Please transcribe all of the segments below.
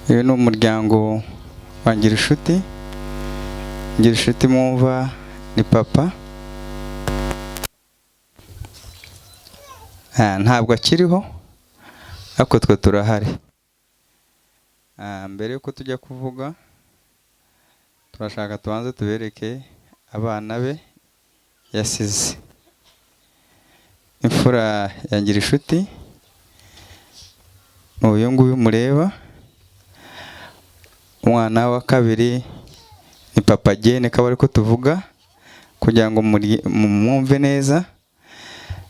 Uyu ni umuryango wa Ngirinshuti. Ngirinshuti mwumva ni papa. Ntabwo akiriho ariko twe turahari. Mbere yuko tujya kuvuga turashaka tubanze tubereke abana be yasize. Imfura ya Ngirinshuti ni uyu nguyu mureba. Umwana wa kabiri ni Papa Jene, kaba ariko tuvuga kugira ngo mwumve neza.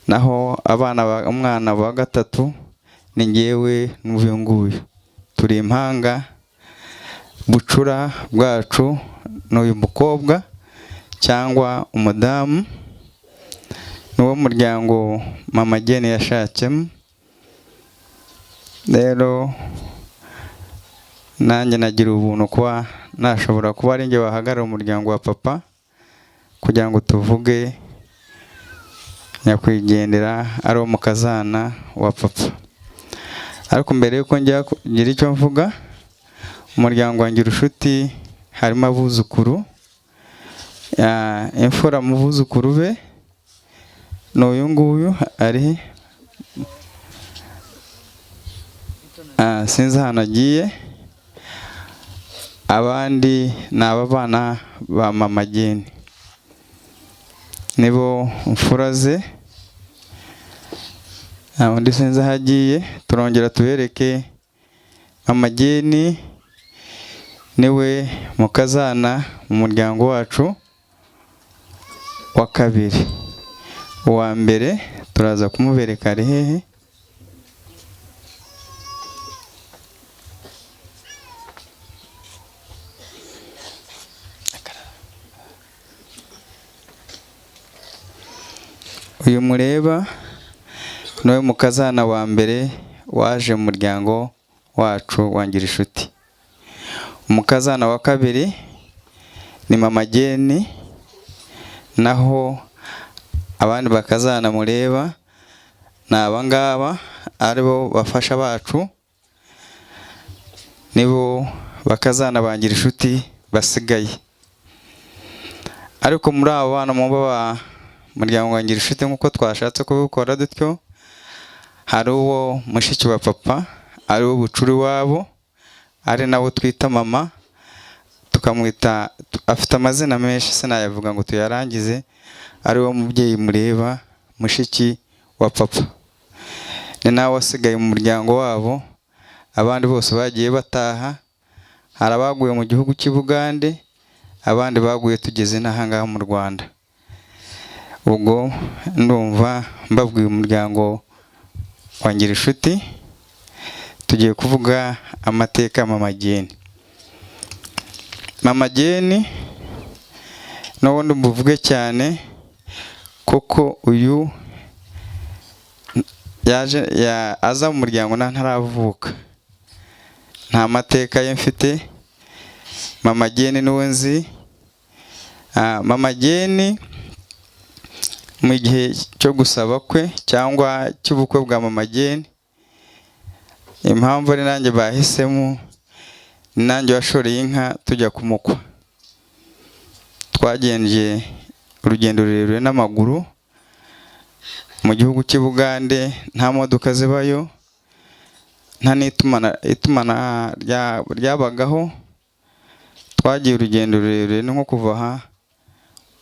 Naho abana, umwana wa gatatu ni ngewe n'uyu nguyu, turi impanga. Bucura bwacu n'uyu mukobwa cyangwa umudamu, n'uwo muryango Mama Jene yashatsemo. Rero nanjye nagira ubuntu kuba nashobora kuba ari njye wahagarara umuryango wa papa kugira ngo tuvuge nyakwigendera ari uwo mukazana wa papa. Ariko mbere yuko njya kugira icyo mvuga, umuryango wa Ngirinshuti harimo abuzukuru. Imfura mu buzukuru be ni uyu nguyu ari, sinzi ahantu agiye. Abandi ni aba bana ba Mama Jene, nibo mfura ze. Undi sinzi aho agiye. Turongera tubereke Mama Jene, niwe mukazana mu muryango wacu wa kabiri. Uwa mbere turaza kumubereka ari hehe. Uyu mureba niwe mukazana wa mbere waje mu muryango wacu wa Ngirinshuti. Umukazana wa kabiri ni Mama Jene, naho abandi bakazana mureba ni abangaba aribo bafasha bacu, nibo bakazana ba Ngirinshuti basigaye. Ariko muri abo bana mumba ba muryango wa Ngirinshuti, nk'uko twashatse kubikora dutyo, hari uwo mushiki wa papa ari wo bucuri wabo, ari nawe twita mama, tukamwita, afite amazina menshi sinayavuga ngo tuyarangize, ari wo mubyeyi mureba mushiki wa papa. Ni nawe wasigaye mu muryango wabo, abandi bose bagiye bataha. Hari abaguye mu gihugu cy'i Bugande, abandi baguye tugeze n'ahangaha mu Rwanda. Ubwo ndumva mbabwiye umuryango wa Ngirinshuti. Tugiye kuvuga amateka ya Mama Jene. Mama Jene n'ubundi mbuvuge cyane kuko uyu yaje aza mu muryango ntaravuka, nta mateka ye mfite. Mama Jene niwe nzi. Mama Jene mu gihe cyo gusaba kwe cyangwa cy'ubukwe bwa Mama Jene, impamvu ari nanjye bahisemo, nanjye washoreye inka tujya kumukwa. Twagenje urugendo rurerure n'amaguru mu gihugu cy'i Bugande, nta modoka zibayo, nta n'itumana itumana ryabagaho. Twagiye urugendo rurerure, ni nko kuva aha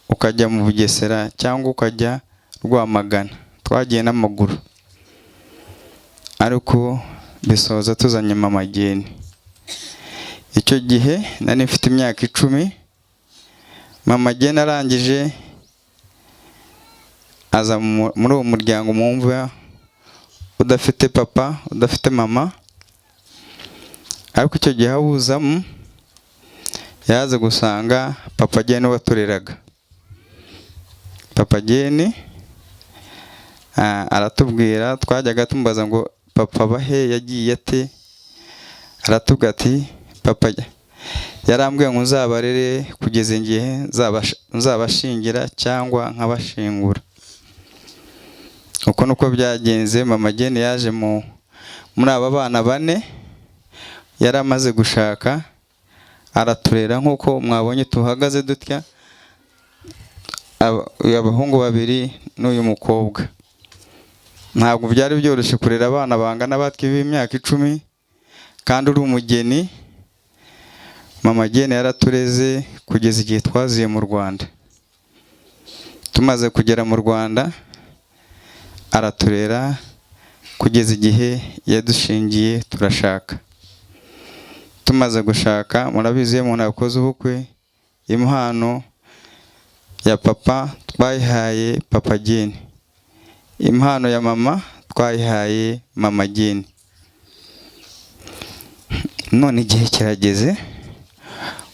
ukajya mu Bugesera cyangwa ukajya Rwamagana. Twagiye n'amaguru, ariko bisoza tuzanye Mama Jene. Icyo gihe nari mfite imyaka 10. Mama Jene arangije aza muri uwo muryango mwumva udafite papa, udafite mama. Ariko icyo gihe awuzamo yaza gusanga Papa Jene watureraga. Papa Jene aratubwira, twajyaga tumubaza ngo papa bahe yagiye ate, aratubwira ati papa yarambwiye ngo nzabarere kugeza igihe nzabashingira cyangwa nkabashingura. Uko nuko byagenze. Mama Jene yaje muri aba bana bane, Yari amaze gushaka, araturera nk'uko mwabonye tuhagaze dutya, abahungu babiri n'uyu mukobwa. Ntabwo byari byoroshye kurera abana bangana batwi b'imyaka 10 kandi uri umugeni. Mama Jane yaratureze kugeza igihe twaziye mu Rwanda. Tumaze kugera mu Rwanda araturera kugeza igihe yadushingiye turashaka. Tumaze gushaka, murabizi iyo umuntu akoze ubukwe, impano ya papa twayihaye Papa Jane, impano ya mama twayihaye Mama Jane. None igihe kirageze,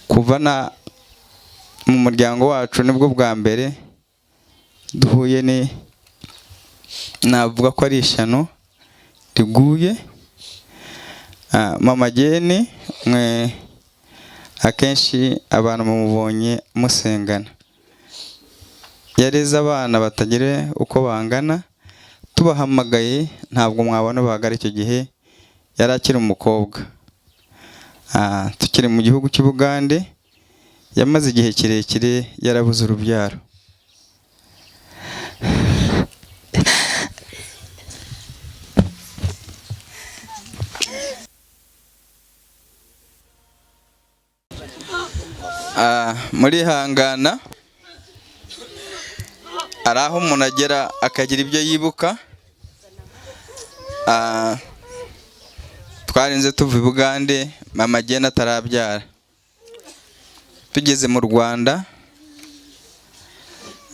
kuva na mu muryango wacu nibwo bwa mbere duhuye ni navuga ko ari ishyano riguye. Mama Jane mwe akenshi abantu mumubonye musengana, yareze abana batagira uko bangana, tubahamagaye ntabwo mwabona bahagara. Icyo gihe yari akiri umukobwa. Tukiri mu gihugu cy'Ubugande, yamaze igihe kirekire yarabuze urubyaro. Muri hangana ari aho umuntu agera akagira ibyo yibuka. Twarinze tuva i Bugande Mama Jane atarabyara. Tugeze mu Rwanda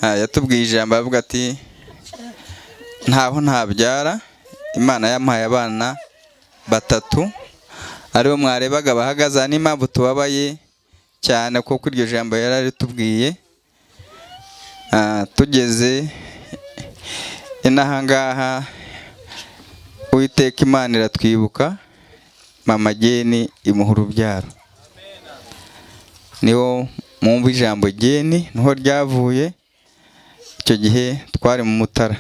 yatubwiye ijambo avuga ati ntaho ntabyara, Imana yampaye abana 3 aribo mwarebaga bahagaze. N'impamvu tubabaye cyane kuko iryo jambo yararitubwiye. Tugeze inaha ngaha Uwiteka Imana iratwibuka, Mama Jane imuha urubyaro. Niho mwumva ijambo Jane niho ryavuye. Icyo gihe twari mu Mutara.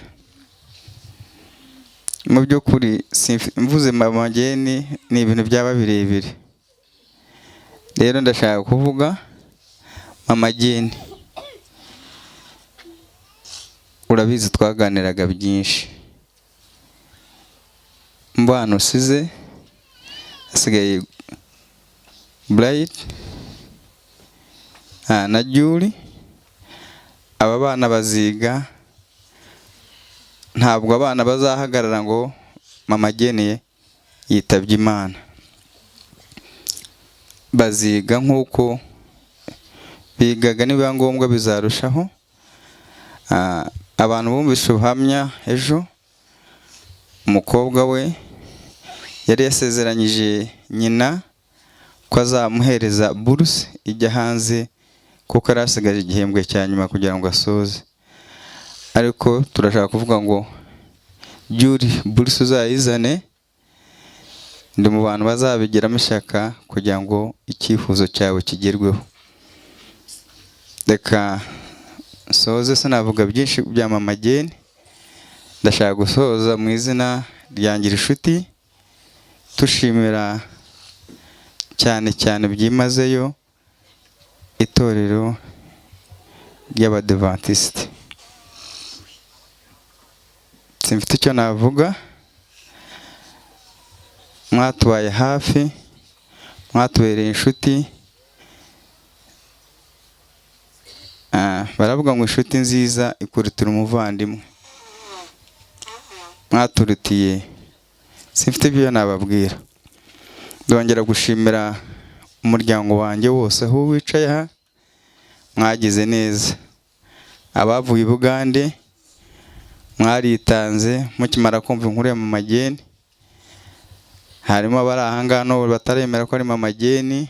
Mu by'ukuri mvuze Mama Jane ni ibintu byaba birebire. Rero ndashaka kuvuga Mama Jane, urabizi twaganiraga byinshi. Mbano usize asigaye Bright na Julie. Aba bana baziga, ntabwo abana bazahagarara ngo Mama Jane yitabye Imana. Baziga nk'uko bigaga, nibiba ngombwa bizarushaho. Abantu bumvise ubuhamya ejo, umukobwa we yari yasezeranyije nyina ko azamuhereza buruse ijya hanze, kuko yari asigaje igihembwe cya nyuma kugira ngo asoze. Ariko turashaka kuvuga ngo Julie, buruse uzayizane, ndi mu bantu bazabigiramo ishyaka kugira ngo icyifuzo cyawe kigerweho. Reka soze, sinavuga byinshi bya Mama Jane. Ndashaka gusoza mu izina rya Ngirinshuti, tushimira cyane cyane byimazeyo itorero ry'Abadivantisite. Simfite icyo navuga, mwatubaye hafi, mwatubereye inshuti. Baravuga ngo inshuti nziza ikurutira umuvandimwe. Mwaturutiye, simfite ibyo nababwira. Ndongera gushimira umuryango wanjye wose aho wicaye aha, mwagize neza. Abavuye i Bugande mwaritanze mukimara kumva inkuru ya Mama Jane. Harimo abari aha ngaha n'ubu bataremera ko ari Mama Jane.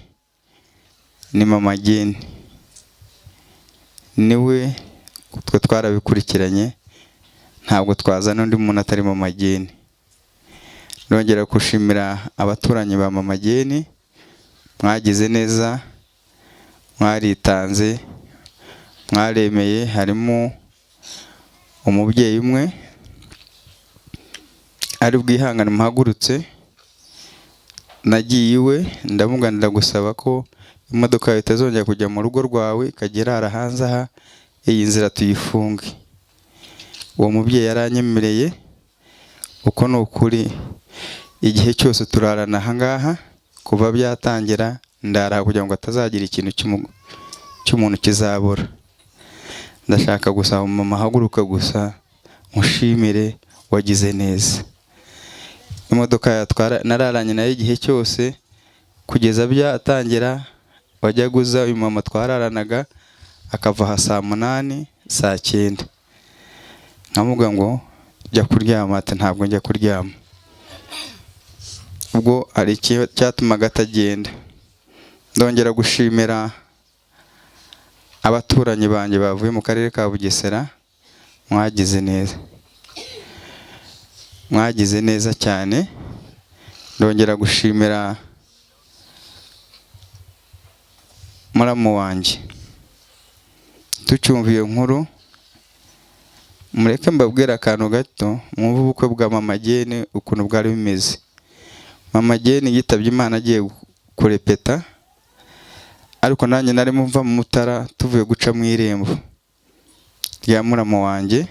Ni Mama Jane, niwe twe twarabikurikiranye, ntabwo twazana undi muntu atari Mama Jane. Ndongera gushimira abaturanyi ba Mama Jane, mwagize neza, mwaritanze, mwaremeye. Harimo umubyeyi umwe ari bwihangane muhagurutse, Nagiye iwe ndamuganira gusaba ko imodoka yawe itazongera kujya mu rugo rwawe, ikajya irara hanze aha, iyi nzira tuyifunge. Uwo mubyeyi yaranyemereye. Uko ni ukuri, igihe cyose turarana aha ngaha kuva byatangira, ndara kugira ngo atazagira ikintu cy'umuntu kizabura. Ndashaka gusaba mama ahaguruka gusa mushimire, wagize neza. Imodoka yatwara nararanye nayo igihe cyose kugeza byatangira. Wajyaga uza, uyu mama twararanaga, akava aha saa 8, saa 9, nkamuga ngo jya kuryama, ati ntabwo njya kuryama. Ubwo hari icyatumaga atagenda. Ndongera gushimira abaturanyi banjye bavuye mu karere ka Bugesera, mwagize neza, mwagize neza cyane. Ndongera gushimira muramu wanjye. Tucyumva iyo nkuru, mureke mbabwire akantu gato mwumve ubukwe bwa Mama Jane ukuntu bwari bumeze. Mama Jane yitabye Imana agiye kurepeta, ariko nanjye narimo mva mu Mutara, tuvuye guca mu irembo rya muramu wanjye.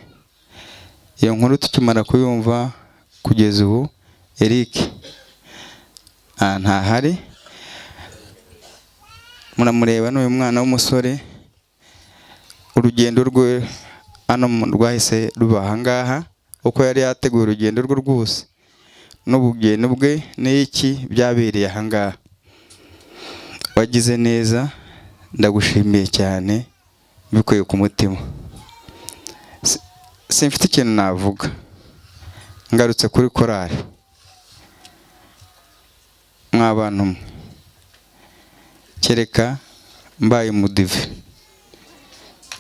Iyo nkuru tukimara kuyumva, kugeza ubu Eric ntahari, muramureba n'uyu mwana w'umusore. Urugendo rwe hano rwahise ruba aha ngaha, uko yari yateguye urugendo rwe rwose n'ubugeni bwe n'iki byabereye aha ngaha. Wagize neza, ndagushimiye cyane mbikuye ku mutima. Simfite ikintu navuga. Ngarutse kuri korali, mw'abantu mwe, kereka mbaye umudive,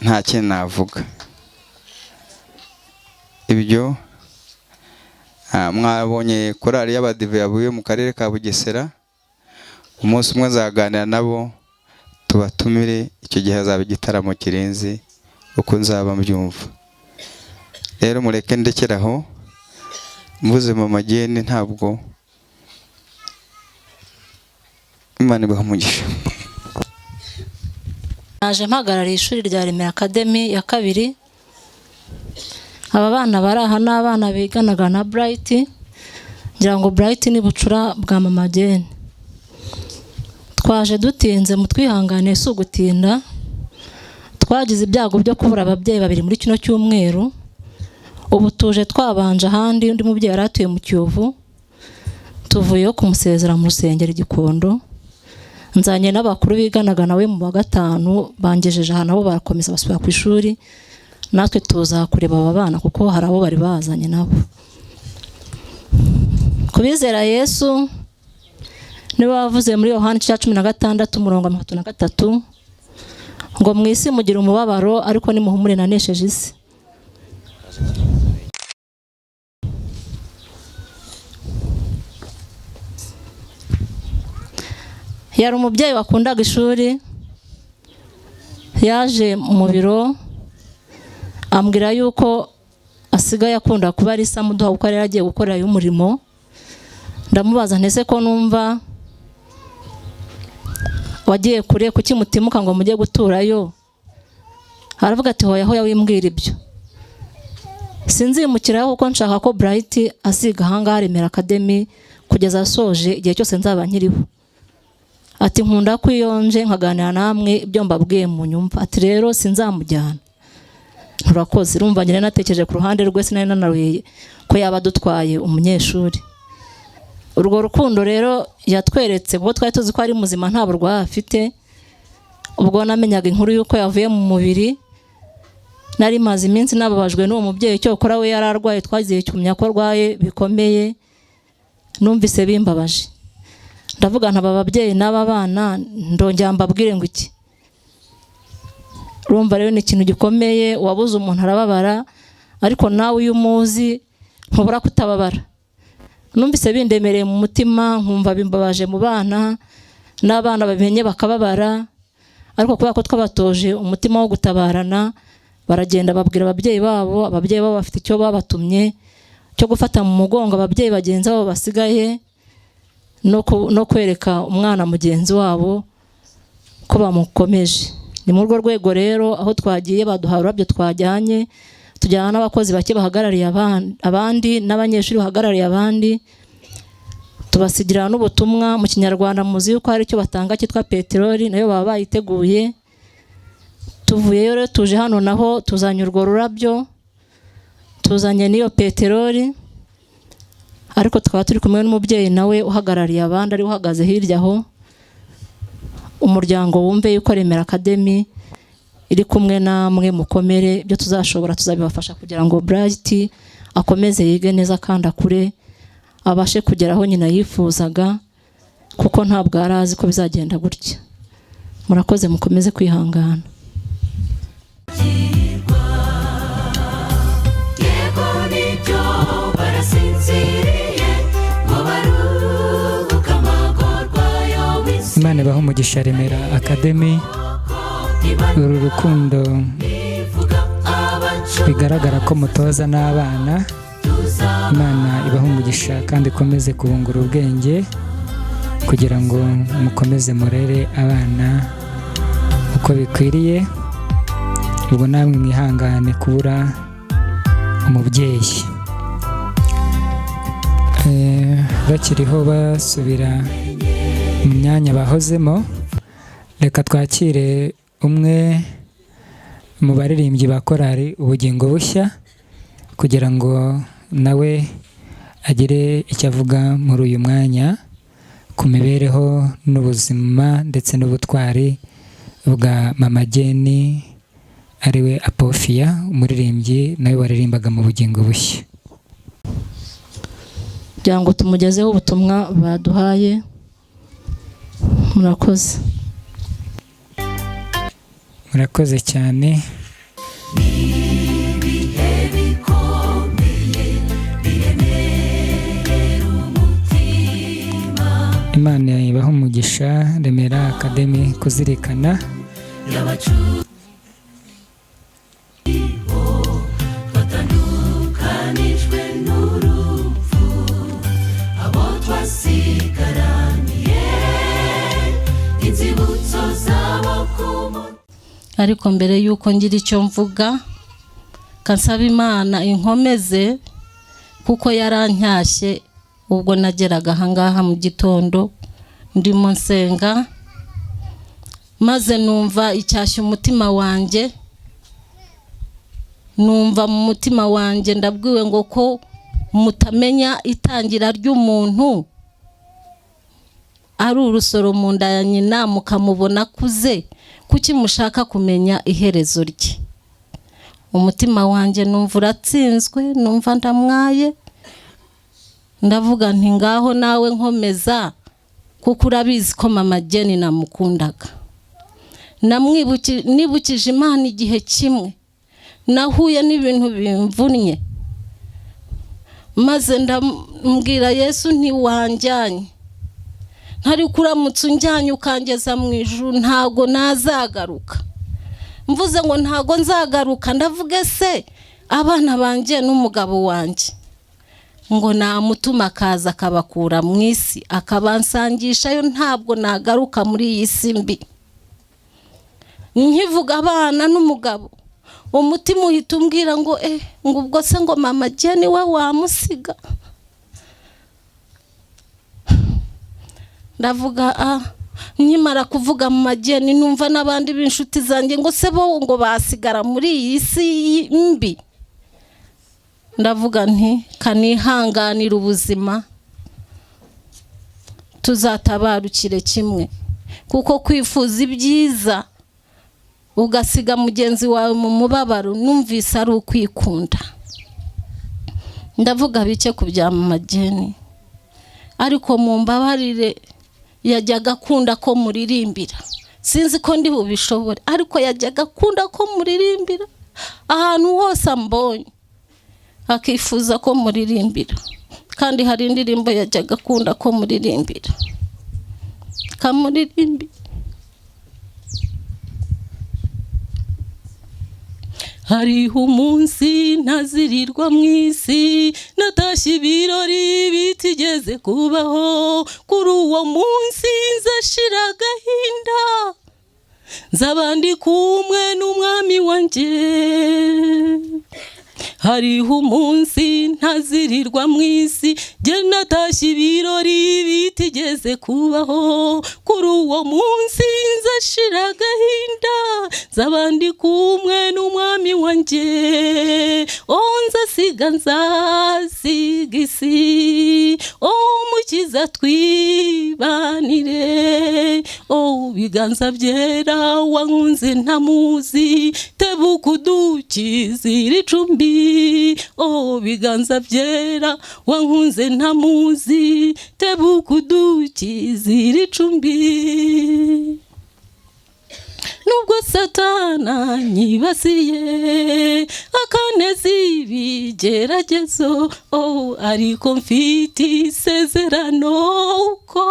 nta kintu navuga. Ibyo mwabonye korali y'abadive yavuye mu karere ka Bugesera, umunsi umwe nzaganira nabo tubatumire, icyo gihe hazaba igitaramo kirenze uko nzaba mbyumva. Rero mureke ndekere aho. Mvuze Mama Jane, ntabwo. Imana ibaha umugisha. Naje mpagarariye ishuri rya Remera Academy ya kabiri. Aba bana bari aha ni abana biganaga na Bright. Ngira ngo Bright ni bucura bwa Mama Jane. Twaje dutinze, mutwihangane, si ugutinda. Twagize ibyago byo kubura ababyeyi babiri muri kino cyumweru. Ubu tuje twabanje ahandi, undi mubyeyi yari atuye mu Kiyovu, tuvuyeyo kumusezera mu rusengero i Gikondo. Nzanye n'abakuru biganaga nawe mu wa gatanu, bangejeje aha, nabo barakomeza basubira ku ishuri, natwe tuza kureba aba bana kuko hari abo bari bazanye nabo. Ku bizera Yesu, niwe wavuze muri Yohani igice cya 16 umurongo wa 33 ngo: "Mu isi mugira umubabaro, ariko nimuhumure, nanesheje isi." Yari umubyeyi wakundaga ishuri. Yaje mu biro ambwira yuko asigaye akunda kuba ari Samuduha, kuko yari agiye gukorerayo umurimo. Ndamubaza ntese ko numva wagiye kure, kuki mutimuka ngo mujye guturayo? Aravuga ati: "Hoya hoya, wimbwira ibyo, sinzimukiraho, kuko nshaka ko Bright aziga ahangaha Remera Academy kugeza asoje, igihe cyose nzaba nkiriho." Ati: "Nkunda ko iyo nje nkaganira namwe, ibyo mbabwiye mu nyumva." Ati: "Rero sinzamujyana." Nturakoze. Urumva njye natekereje ku ruhande rwe, sinari nanaruye ko yaba adutwaye umunyeshuri. Urwo rukundo rero yatweretse, kuko twari tuzi ko ari muzima, nta burwayi afite. Ubwo namenyaga inkuru y'uko yavuye mu mubiri, nari maze iminsi nababajwe n'uwo mubyeyi. Cyokora we yari arwaye, twagiye kumenya ko arwaye bikomeye. Numvise bimbabaje, ndavuga ntaba ababyeyi n'aba bana ndongera mbabwire ngo iki? Urumva rero ni ikintu gikomeye, wabuze umuntu arababara, ariko nawe iyo umuzi ntubura kutababara. Numvise bindemereye mu mutima, nkumva bimbabaje mu bana, n'abana babimenye bakababara. Ariko kubera ko twabatoje umutima wo gutabarana, baragenda babwira ababyeyi babo. Ababyeyi babo bafite icyo babatumye cyo gufata mu mugongo ababyeyi bagenzi babo basigaye. no kwereka umwana mugenzi wabo ko bamukomeje. Ni muri urwo rwego rero aho twagiye baduha ururabyo twajyanye, tujyana n'abakozi bake bahagarariye abandi n'abanyeshuri bahagarariye abandi, tubasigira n'ubutumwa mu Kinyarwanda. Muzi yuko hari icyo batanga cyitwa peteroli, nayo baba bayiteguye. Tuvuyeyo rero tuje hano naho tuzanye urwo rurabyo, tuzanye n'iyo peteroli, ariko tukaba turi kumwe n'umubyeyi nawe uhagarariye abandi, ari uhagaze hirya aho. Umuryango wumve yuko Remera Academy iri kumwe namwe, mukomere, ibyo tuzashobora tuzabibafasha kugira ngo Bright akomeze yige neza kandi akure, abashe kugera aho nyina yifuzaga, kuko ntabwo yari azi ko bizagenda gutya. Murakoze, mukomeze kwihangana. Yego nibyo barasinziriye ngo baruhuke amagorwa yo mu isi. Imana ibahe umugisha Remera Academy, uru rukundo Ivuga abacu bigaragara ko mutoza n'abana. Imana ibahe umugisha kandi ikomeze kubungura ubwenge kugira ngo mukomeze murere abana uko bikwiriye. Ubwo namwe mwihangane kubura umubyeyi. Bakiriho basubira mu myanya bahozemo, reka twakire umwe mu baririmbyi ba korali Ubugingo Bushya kugira ngo nawe agire icyo avuga muri uyu mwanya ku mibereho n'ubuzima ndetse n'ubutwari bwa Mama Jeni, ariwe Apophia, umuririmbyi nawe waririmbaga mu Bugingo Bushya. Kugira ngo tumugezeho ubutumwa baduhaye. Murakoze. Murakoze cyane. Ibihe bikomeye biremerera umutima. Imana ibahe umugisha Remera Academy kuzirikana Y'abacu twatandukanijwe n'urupfu, abo twasigaraniye inzibutso zabo ku mutima. Ariko mbere y'uko ngira icyo mvuga, kansaba Imana inkomeze, kuko yarancyashye ubwo nageraga ahangaha mu gitondo ndimo nsenga, maze numva icyashya umutima wanjye, numva mu mutima wanjye ndabwiwe ngo ko mutamenya itangira ry'umuntu ari urusoro mu nda ya nyina, mukamubona akuze, kuki mushaka kumenya iherezo rye? Umutima wanjye numva uratsinzwe, numva ndamwaye, ndavuga nti ngaho nawe nkomeza, kuko urabizi ko Mama Jeni namukundaga. Nibukije Imana igihe kimwe nahuye n'ibintu bimvunnye, maze ndambwira Yesu nti wanjyanye, ntari kuramutse unjyanye ukangeza mu ijuru ntago nazagaruka. Mvuze ngo ntago nzagaruka, ndavuga se abana banjye n'umugabo wanjye, ngo namutuma akaza akabakura mu isi akabansangishayo, ntabwo nagaruka muri iyi si mbi. Nkivuga abana n'umugabo, umutima uhita umbwira ngo ngo ubwo se ngo Mama Jeni we wamusiga? Ndavuga nkimara kuvuga Mama Jeni numva n'abandi b'inshuti zanjye ngo se bo ngo basigara muri iyi si mbi. Ndavuga nti kanihanganira ubuzima, tuzatabarukire kimwe, kuko kwifuza ibyiza ugasiga mugenzi wawe mu mubabaro numvise ari ukwikunda. Ndavuga bike ku bya Mama Jeni, ariko mumbabarire, yajyaga akunda ko muririmbira, sinzi ko ndi bubishobore, ariko yajyaga akunda ko muririmbira ahantu hose ambonye, akifuza ko muririmbira. Kandi hari indirimbo yajyaga akunda ko muririmbira, kamuririmbira. Hariho umunsi ntazirirwa mu isi, natashye ibirori bitigeze kubaho. Kuri uwo munsi nzashira agahinda, nzaba ndi kumwe n'umwami wanjye. Hariho umunsi ntazirirwa mu isi, jye natashye ibirori bitigeze kubaho. Kuri uwo munsi nzashira agahinda, nzaba ndi kumwe n'umwami wanjye. Oh, nzasiga, nzasiga isi, oh Mukiza twibanire. Oh biganza byera wankunze ntamuzi, tebuka udukizira icumbi. Oh biganza byera wankunze ntamuzi, tebuka udukizira icumbi. Nubwo Satana nyibasiye akaneza ibigeragezo, oh ariko mfite isezerano ko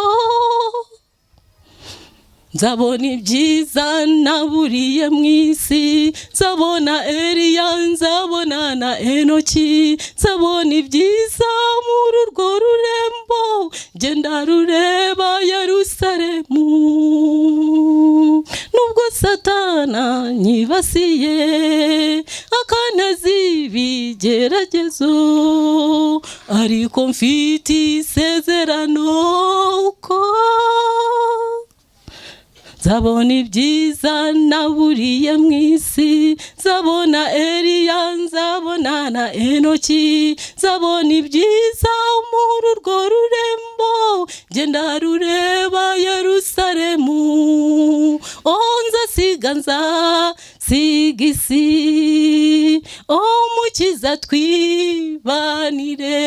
nzabona ibyiza naburiye mu isi. Nzabona Eliya, nzabona na Enoki, nzabona ibyiza muri urwo rurembo, genda rureba Yerusalemu. Nubwo Satana nyibasiye akaneza ibigeragezo, ariko mfite isezerano ko nzabona ibyiza naburiye mu isi. Nzabona Eliya, nzabona na Enoki, nzabona ibyiza muri urwo rurembo, genda rureba Yerusalemu. Oh nzasiga, nzasiga isi, oh Mukiza twibanire.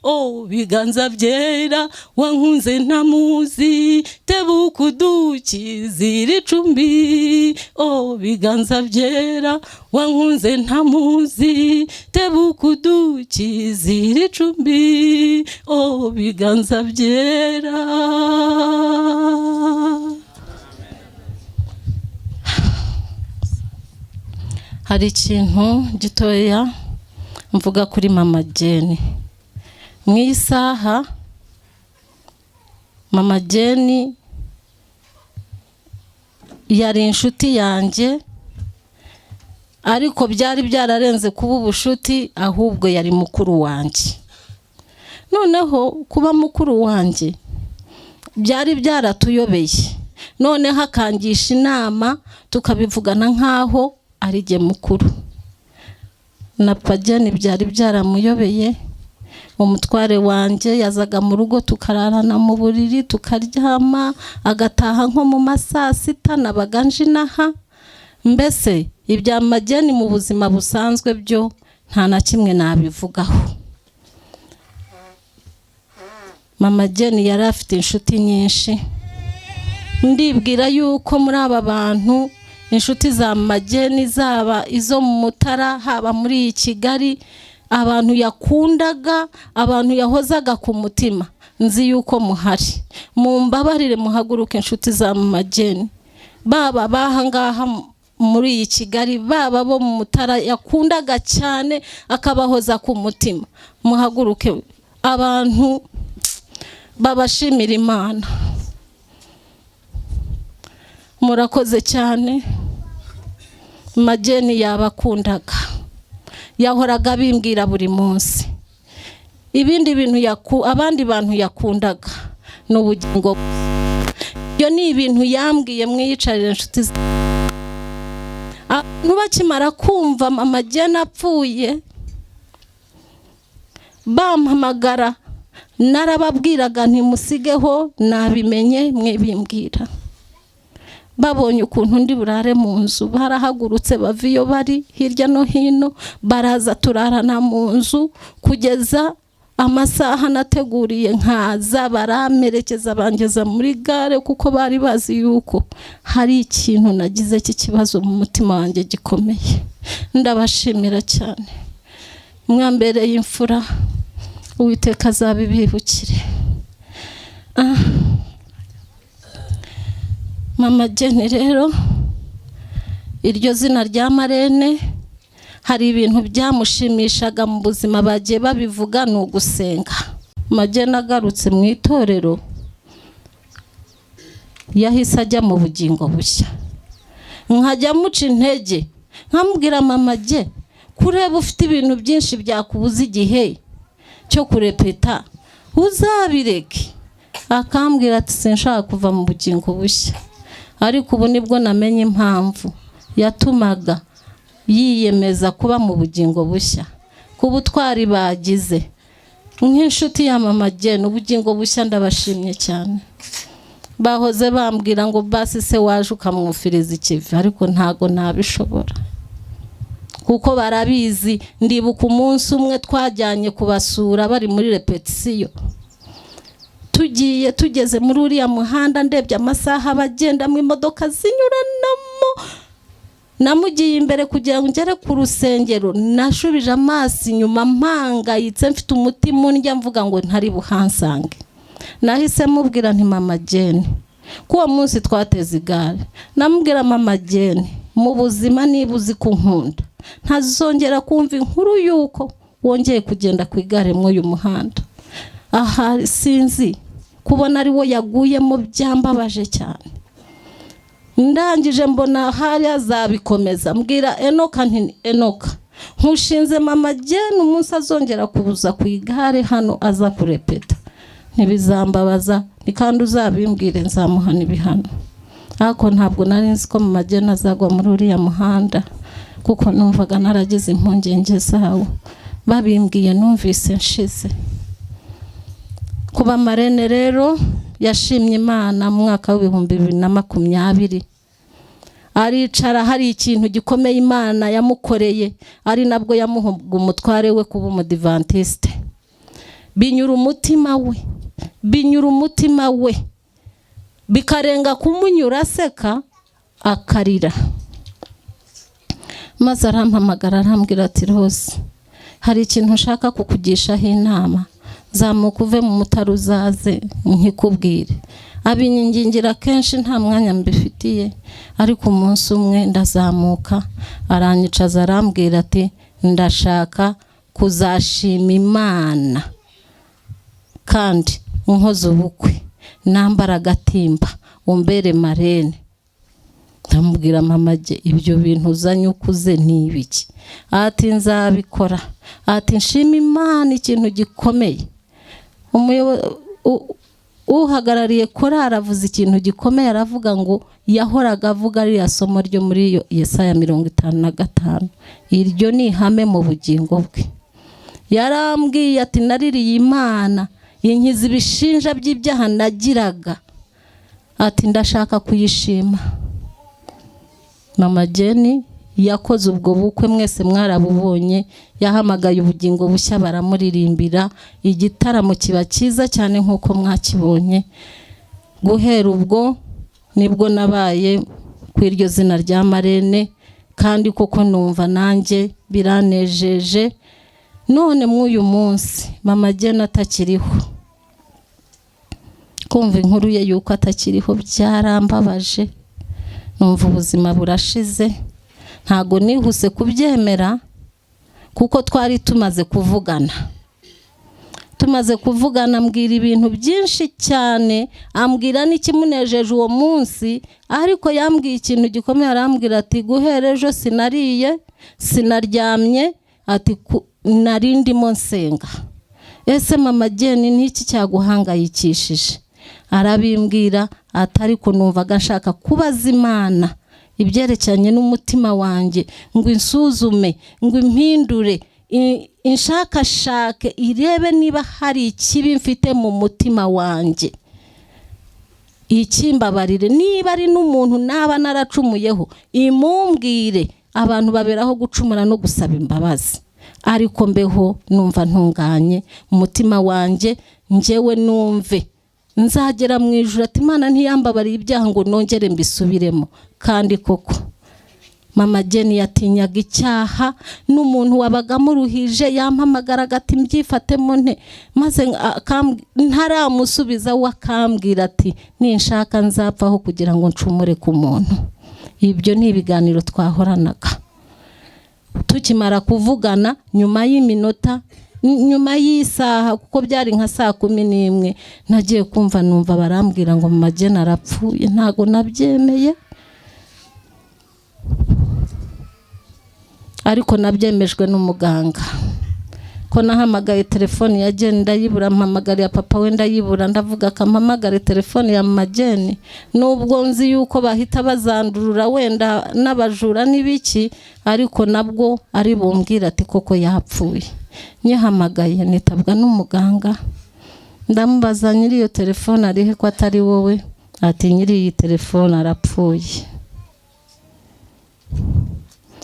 Oh biganza byera wankunze ntamuzi, tebuka udukizira icumbi. Oh biganza byera wankunze ntamuzi, tebuka udukizira icumbi. Oh biganza byera. Hari ikintu gitoya mvuga kuri mama Jane. Mu isaha mama Jane yari inshuti yanjye, ariko byari byararenze kuba ubushuti, ahubwo yari mukuru wanjye. Noneho kuba mukuru wanjye byari byaratuyobeye, noneho akangisha inama tukabivugana nk'aho ari jye mukuru. Na Pajeni byari byaramuyobeye. Umutware wanjye yazaga mu rugo tukararana mu buriri, tukaryama, agataha nko mu ma saa sita, nabaga nje inaha. Mbese ibya Majeni mu buzima busanzwe byo nta na kimwe nabivugaho. Mama Jeni yari afite inshuti nyinshi. Ndibwira yuko muri aba bantu inshuti za Majeni, zaba izo mu Mutara, haba muri iyi Kigali, abantu yakundaga, abantu yahozaga ku mutima, nzi yuko muhari. Mumbabarire muhaguruke inshuti za Majeni, baba bahangaha muri iyi Kigali, baba bo mu Mutara yakundaga cyane akabahoza ku mutima. Muhaguruke abantu babashimira Imana. Murakoze cyane. Majeni yabakundaga, yahoraga abimbwira buri munsi. Ibindi bintu abandi bantu yakundaga ni ubugingo. Ibyo ni ibintu yambwiye mwiyicarire inshuti. Abantu bakimara kumva mama Jane apfuye bampamagara, narababwiraga ntimusigeho, nabimenye mwibimbwira. Babonye ukuntu ndi burare mu nzu, barahagurutse bava iyo bari hirya no hino, baraza turarana mu nzu kugeza amasaha nateguriye nkaza, baramperekeza bangeza muri gare, kuko bari bazi yuko hari ikintu nagize cy'ikibazo mu mutima wanjye gikomeye. Ndabashimira cyane, mwambereye imfura, Uwiteka azabibibukire. Mama Jane rero, iryo zina rya Marene Hari ibintu byamushimishaga mu buzima, bagiye babivuga, ni ugusenga. Magena agarutse mu itorero yahise ajya mu bugingo bushya. Nkajya muca intege, nkamubwira: "Mama jye, kureba ufite ibintu byinshi byakubuza igihe cyo kurepeta, uzabireke." Akambwira ati: "Sinshaka kuva mu bugingo bushya." Ariko ubu nibwo namenye impamvu yatumaga yiyemeza kuba mu bugingo bushya, ku butwari bagize nk'inshuti ya mama Jane. Ubugingo bushya, ndabashimye cyane. Bahoze bambwira ngo basi se waje ukamwufiriza ikivi, ariko ntago nabishobora kuko barabizi. Ndibuka umunsi umwe twajyanye kubasura bari muri repetisiyo, tugiye tugeze muri uriya muhanda, ndebye amasaha bagendamo, imodoka zinyuranamo, namugiye imbere kugira ngo ngere ku rusengero. Nashubije amaso inyuma mpangayitse, mfite umutima undya, mvuga ngo ntari buhansange. Nahise mubwira nti: "Mama Jane," ko uwo munsi twateze igare, namubwira: "Mama Jane, mu buzima niba uzi ko unkunda, ntazongera kumva inkuru y'uko wongeye kugenda ku igare muri uyu muhanda." Aha sinzi kubona ari wo yaguyemo, byambabaje cyane. Ndangije mbona hari azabikomeza, mbwira Enoka nti: "Enoka, nkushinze mama Jane, umunsi azongera kubuza ku igare hano aza kurepeta ntibizambabaza, ni kandi uzabimbwire, nzamuhana ibihano." Ariko ntabwo nari nzi ko mama Jane azagwa muri uriya muhanda, kuko numvaga naragize impungenge zawo. Babimbwiye numvise nshize. Kuba marraine rero, yashimye Imana mu mwaka w'2020, aricara, hari ikintu gikomeye Imana yamukoreye, ari nabwo yamuhaga umutware we kuba umudivantiste. Binyura umutima we, binyura umutima we, bikarenga kumunyura, aseka akarira. Maze arampamagara, arambwira ati: "Rose, hari ikintu nshaka kukugishaho inama, zamuka uve mu mutara uzaze nkikubwire." Abinyingingira kenshi, nta mwanya mbifitiye, ariko umunsi umwe ndazamuka, aranyicaza, arambwira ati: "Ndashaka kuzashima Imana kandi nkoze ubukwe, nambara agatimba, umbere marraine." Ndamubwira: "Mama jye, ibyo bintu uzanye ukuze ni ibiki?" Ati: "Nzabikora." Ati: "Nshima Imana ikintu gikomeye." Uhagarariye korari avuze ikintu gikomeye, aravuga ngo yahoraga avuga ririya somo ryo muri iyo Yesaya 55. Iryo ni ihame mu bugingo bwe. Yarambwiye ati: "Naririye Imana, inkiza ibishinja by'ibyaha nagiraga." Ati: "Ndashaka kuyishima." Mama Jane yakoze ubwo bukwe, mwese mwarabubonye. Yahamagaye ubugingo bushya, baramuririmbira, igitaramo kiba cyiza cyane nk'uko mwakibonye. Guhera ubwo nibwo nabaye ku iryo zina rya marraine, kandi koko numva nanjye biranejeje. None mw'uyu munsi mama Jane atakiriho, kumva inkuru ye yuko atakiriho byarambabaje, numva ubuzima burashize. Ntago nihuse kubyemera kuko twari tumaze kuvugana, ambwira ibintu byinshi cyane, ambwira n'ikimunejeje uwo munsi. Ariko yambwiye ikintu gikomeye, arambwira ati: "Guhera ejo sinariye, sinaryamye." Ati: "Nari ndimo nsenga." "Ese mama Jane, n'iki cyaguhangayikishije?" Arabimbwira ati: "Ariko numvaga nshaka kubaza Imana ibyerekeranye n'umutima wanjye, ngo insuzume, ngo impindure, inshakashake, irebe niba hari ikibi mfite mu mutima wanjye, ikimbabarire. Niba ari n'umuntu naba naracumuyeho, imumbwire. Abantu baberaho gucumura no gusaba imbabazi. Ariko mbeho numva ntunganye mu mutima wanjye, njyewe numve nzagera mu ijuru." Ati: "Imana ntiyambabariye ibyaha ngo nongere mbisubiremo." Kandi koko mama Jane yatinyaga icyaha, n'umuntu wabaga amuruhije yampamagaraga ati: "Mbyifatemo nte?" Maze ntaramusubiza, we akambwira ati: "Ninshaka nzapfaho kugira ngo ncumure ku muntu." Ibyo ni ibiganiro twahoranaga. Tukimara kuvugana, nyuma y'iminota, nyuma y'isaha, kuko byari nka 11:00, nagiye kumva numva barambwira ngo Mama Jane arapfuye. Ntago nabyemeye, ariko nabyemejwe n'umuganga ko nahamagaye telefoni ya Jane ndayibura, mpamagara papa we ndayibura, ndavuga akampamagare telefoni ya Mama Jane, nubwo nzi yuko bahita bazandurura wenda n'abajura n'ibiki, ariko nabwo ari bumbwira ati koko yapfuye. Nyihamagaye nitabwa n'umuganga, ndamubaza nyiri iyo telefone arihe ko atari wowe, ati nyiri iyi telefone arapfuye.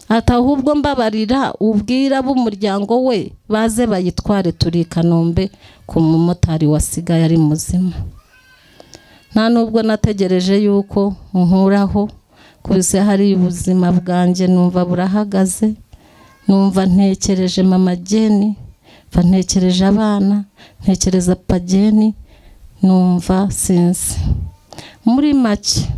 Ati ahubwo mbabarira ubwira b'umuryango we baze bayitware, turi i Kanombe ku mumotari wasigaye ari muzima. Nta nubwo nategereje yuko nkuraho, kubise hari ubuzima bwanjye numva burahagaze, numva ntekereje Mama Jane, mva ntekereje abana, ntekereza Papa Jane, numva sinzi. Muri make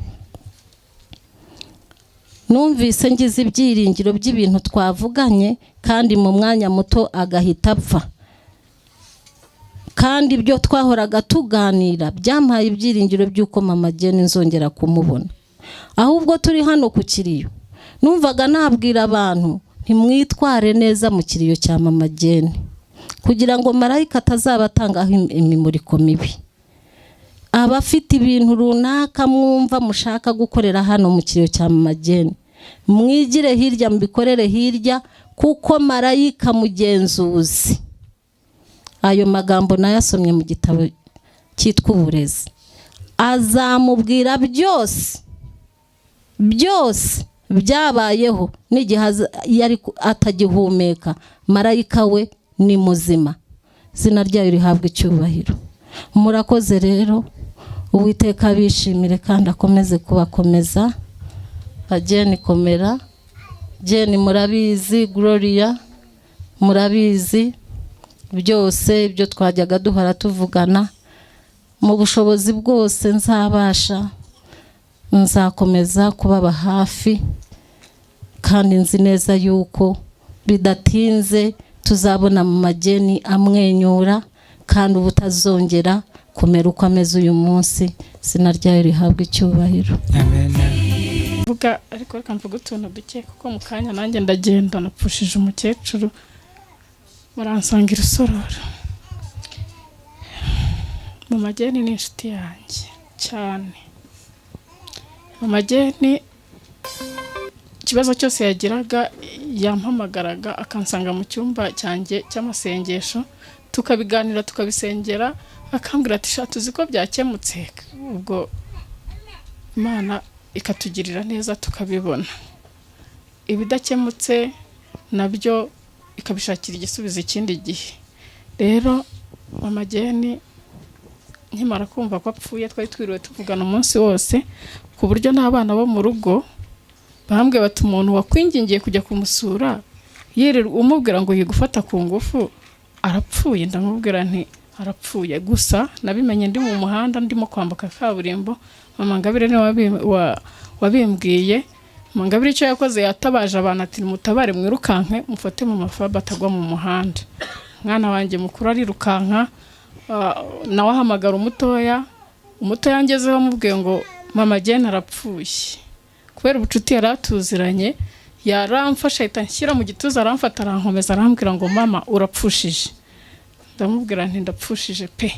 numvise ngize ibyiringiro by'ibintu twavuganye, kandi mu mwanya muto agahita apfa. Kandi ibyo twahoraga tuganira byampaye ibyiringiro by'uko Mama Jane nzongera kumubona. Ahubwo turi hano ku kiriyo, numvaga nabwira abantu ntimwitware neza mu kiriyo cya Mama Jane, kugira ngo marayika atazabatangaho imimuriko mibi. Abafite ibintu runaka mwumva mushaka gukorera hano mu kiriyo cya Mama Jane, mwigire hirya, mubikorere hirya, kuko marayika mugenzuzi. Ayo magambo nayasomye mu gitabo cyitwa Uburezi. Azamubwira byose byose byabayeho n'igihe yari atagihumeka. Marayika we ni muzima, izina ryayo rihabwa icyubahiro. Murakoze rero, Uwiteka abishimire kandi akomeze kubakomeza. Jane komera, Jane murabizi, Gloria murabizi byose ibyo twajyaga duhora tuvugana. Mu bushobozi bwose nzabasha, nzakomeza kubaba hafi, kandi nzi neza yuko bidatinze tuzabona Mama Jane amwenyura, kandi ubutazongera kumera uko ameze uyu munsi. Izina ryayo rihabwa icyubahiro. Amen. Mvuga ariko reka mvuga utuntu duke, kuko mu kanya nanjye ndagenda napfushije umukecuru, baransanga irusororo. Mama Jane ni inshuti yanjye cyane. Mama Jane ikibazo cyose yagiraga yampamagaraga akansanga mu cyumba cyanjye cy'amasengesho, tukabiganira tukabisengera, akambwira ati sha tuzi ko byakemutse, ubwo Imana ikatugirira neza tukabibona. Ibidakemutse nabyo ikabishakira igisubizo ikindi gihe. Rero Mama Jane nkimara kumva ko apfuye, twari twiriwe tuvugana umunsi wose, ku buryo n'abana bo mu rugo bambwiye bati umuntu wakwingingiye kujya kumusura yirirwa umubwira ngo yigufata ku ngufu arapfuye. Ndamubwira nti arapfuye, gusa nabimenye ndi mu muhanda ndimo kwambuka kaburimbo. Mama Ngabire niwe wabimbwiye. Mama Ngabire icyo yakoze, yatabaje abantu ati mutabare mwirukanke mufate mu mafaba atagwa mu muhanda. Mwana wanjye mukuru arirukanka, nawe ahamagara umutoya. Umutoya ngezeho amubwiye ngo Mama Jane arapfuye. Kubera ubucuti yari atuziranye, yaramfashe ahita anshyira mu gituza, aramfata arankomeza, arambwira ngo mama urapfushije. Ndamubwira nti ndapfushije pe.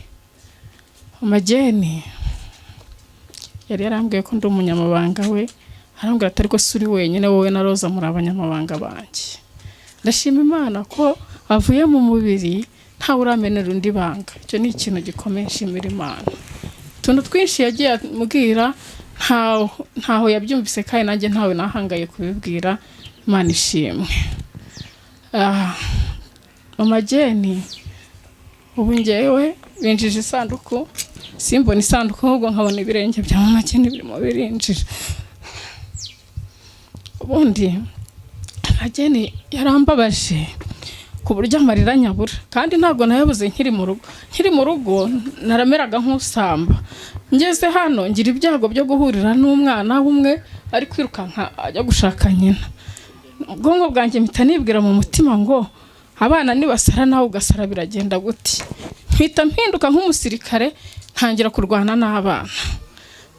Mama Jane yari yarambwiye ko ndi umunyamabanga we, arambwira ati ariko si uri wenyine, wowe na Roza muri abanyamabanga banjye. Ndashima Imana ko avuye mu mubiri ntawe uramenera undi banga. Icyo ni ikintu gikomeye, nshimira Imana. Utuntu twinshi yagiye ambwira ntaho yabyumvise, kandi nanjye ntawe nahangaye kubibwira. Imana ishimwe. Mama Jane ubu ngewe binjije isanduku, simbona isanduku ahubwo nkabona ibirenge bya Mama Jane birimo birinjira. Ubundi Mama Jane yarambabaje ku buryo amarira nyabura, kandi ntabwo nayabuze nkiri mu rugo. Nkiri mu rugo narameraga nk'usamba, ngeze hano ngira ibyago byo guhurira n'umwana w'umwe ari kwirukanka ajya gushaka nyina. Ubwonko bwanjye mpita nibwira mu mutima ngo abana nibasara nawe ugasara biragenda gute? Mpita mpinduka nk'umusirikare, ntangira kurwana n'abana.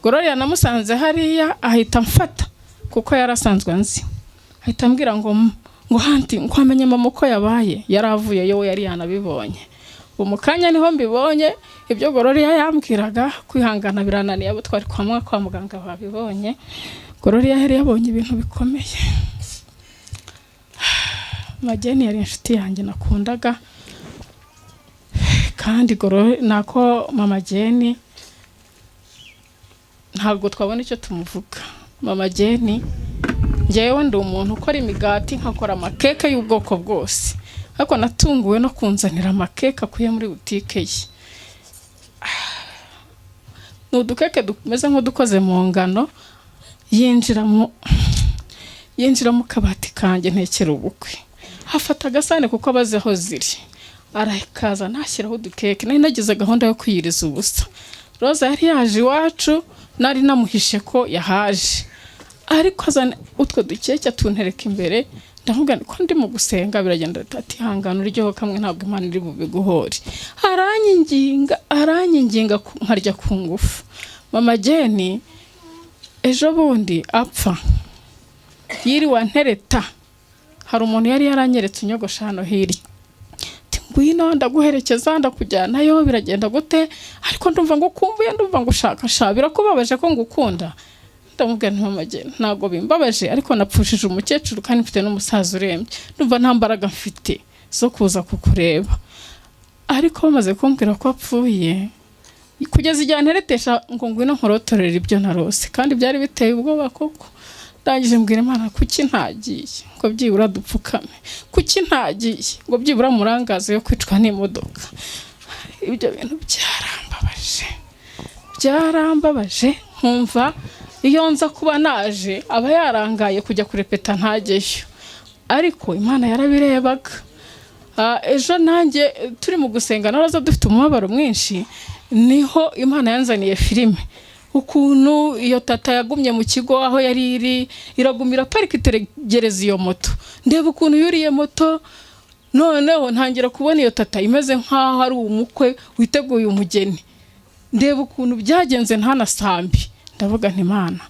Gloria namusanze hariya, ahita amfata kuko yari asanzwe anzi, ahita ambwira ngo hanti ngo wamenye mama uko yabaye. Yari avuyeyo, we yari yanabibonye. Ubu mu kanya niho mbibonye ibyo Gloria yambwiraga. Kwihangana birananiye. Abo twari kwa muganga babibonye. Gloria yari yabonye ibintu bikomeye. Mageni yari inshuti yanjye nakundaga, kandi nako mama Jeni ntabwo twabona icyo tumuvuga. Mama Jeni, ngewe ndi umuntu ukora imigati, nkakora amakeke y'ubwoko bwose, ariko natunguwe no kunzanira amakeke akuye muri butike ye. Ni udukeke tumeze nk'udukoze mu ngano. Yinjira mu kabati kanjye ntekera ubukwe, hafata agasahane kuko abazi aho ziri, arakaza nashyiraho udukeke. Nari nagize gahunda yo kwiyiriza ubusa. Roza yari yaje iwacu, nari namuhishe ko yahaje, ariko azana utwo dukeke atuntereka imbere. Ndamubwira ko ndi mu gusenga, biragenda ati: "Hangana uryoho kamwe, ntabwo Imana iri bubiguhore." Aranyinginga, aranyinginga, nkarya ku ngufu. Mama Jeni ejo bundi apfa yiriwe antereta. Hari umuntu yari yaranyeretse unyogosha hano hirya, ati: "Ngwino ndaguherekeza, ndakujyanayo, biragenda gute? Ariko ndumva ngo ukumbuye, ndumva ngo ushaka sha, birakubabaje ko ngukunda?" Ndamubwira nti: "Mama Jeni, ntabwo bimbabaje, ariko napfushije umukecuru kandi mfite n'umusaza urembye, ndumva nta mbaraga mfite zo kuza kukureba." Ariko bamaze kumbwira ko apfuye, kugeza igihe anteretesha ngo ngwino nkurotorere ibyo narose, kandi byari biteye ubwoba koko. Ndangije mbwira Imana: "Kuki ntagiye ngo byibura dupfukame? Kuki ntagiye ngo byibura murangaze yo kwicwa n'imodoka?" Ibyo bintu byarambabaje, byarambabaje. Nkumva iyo nza kuba naje aba yarangaye kujya kurepeta ntajyeyo, ariko Imana yarabirebaga. Ejo nanjye turi mu gusenga naraza dufite umubabaro mwinshi, niho Imana yanzaniye filime ukuntu iyo Tata yagumye mu kigo aho yari iri, iragumira parika, itegereza iyo moto. Ndeba ukuntu yuriye moto, noneho ntangira kubona iyo Tata imeze nk'aho ari umukwe witeguye umugeni. Ndeba ukuntu byagenze ntanasambi. Ndavuga nti: "Imana,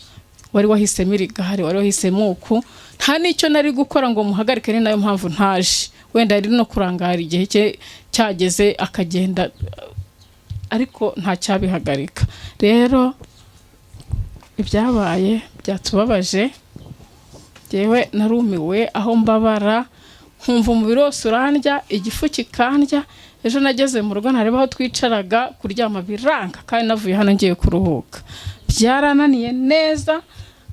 wari wahisemo iri gare, wari wahisemo uku, nta n'icyo nari gukora ngo muhagarike." Ni nayo mpamvu ntaje. Wenda yari no kurangara, igihe cye cyageze akagenda, ariko nta cyabihagarika. Rero ibyabaye byatubabaje. Yewe, narumiwe aho mbabara, nkumva umubiri wose urandya, igifu kikandya. Ejo nageze mu rugo ntareba aho twicaraga, kuryama biranga, kandi navuye hano ngiye kuruhuka. Byarananiye neza.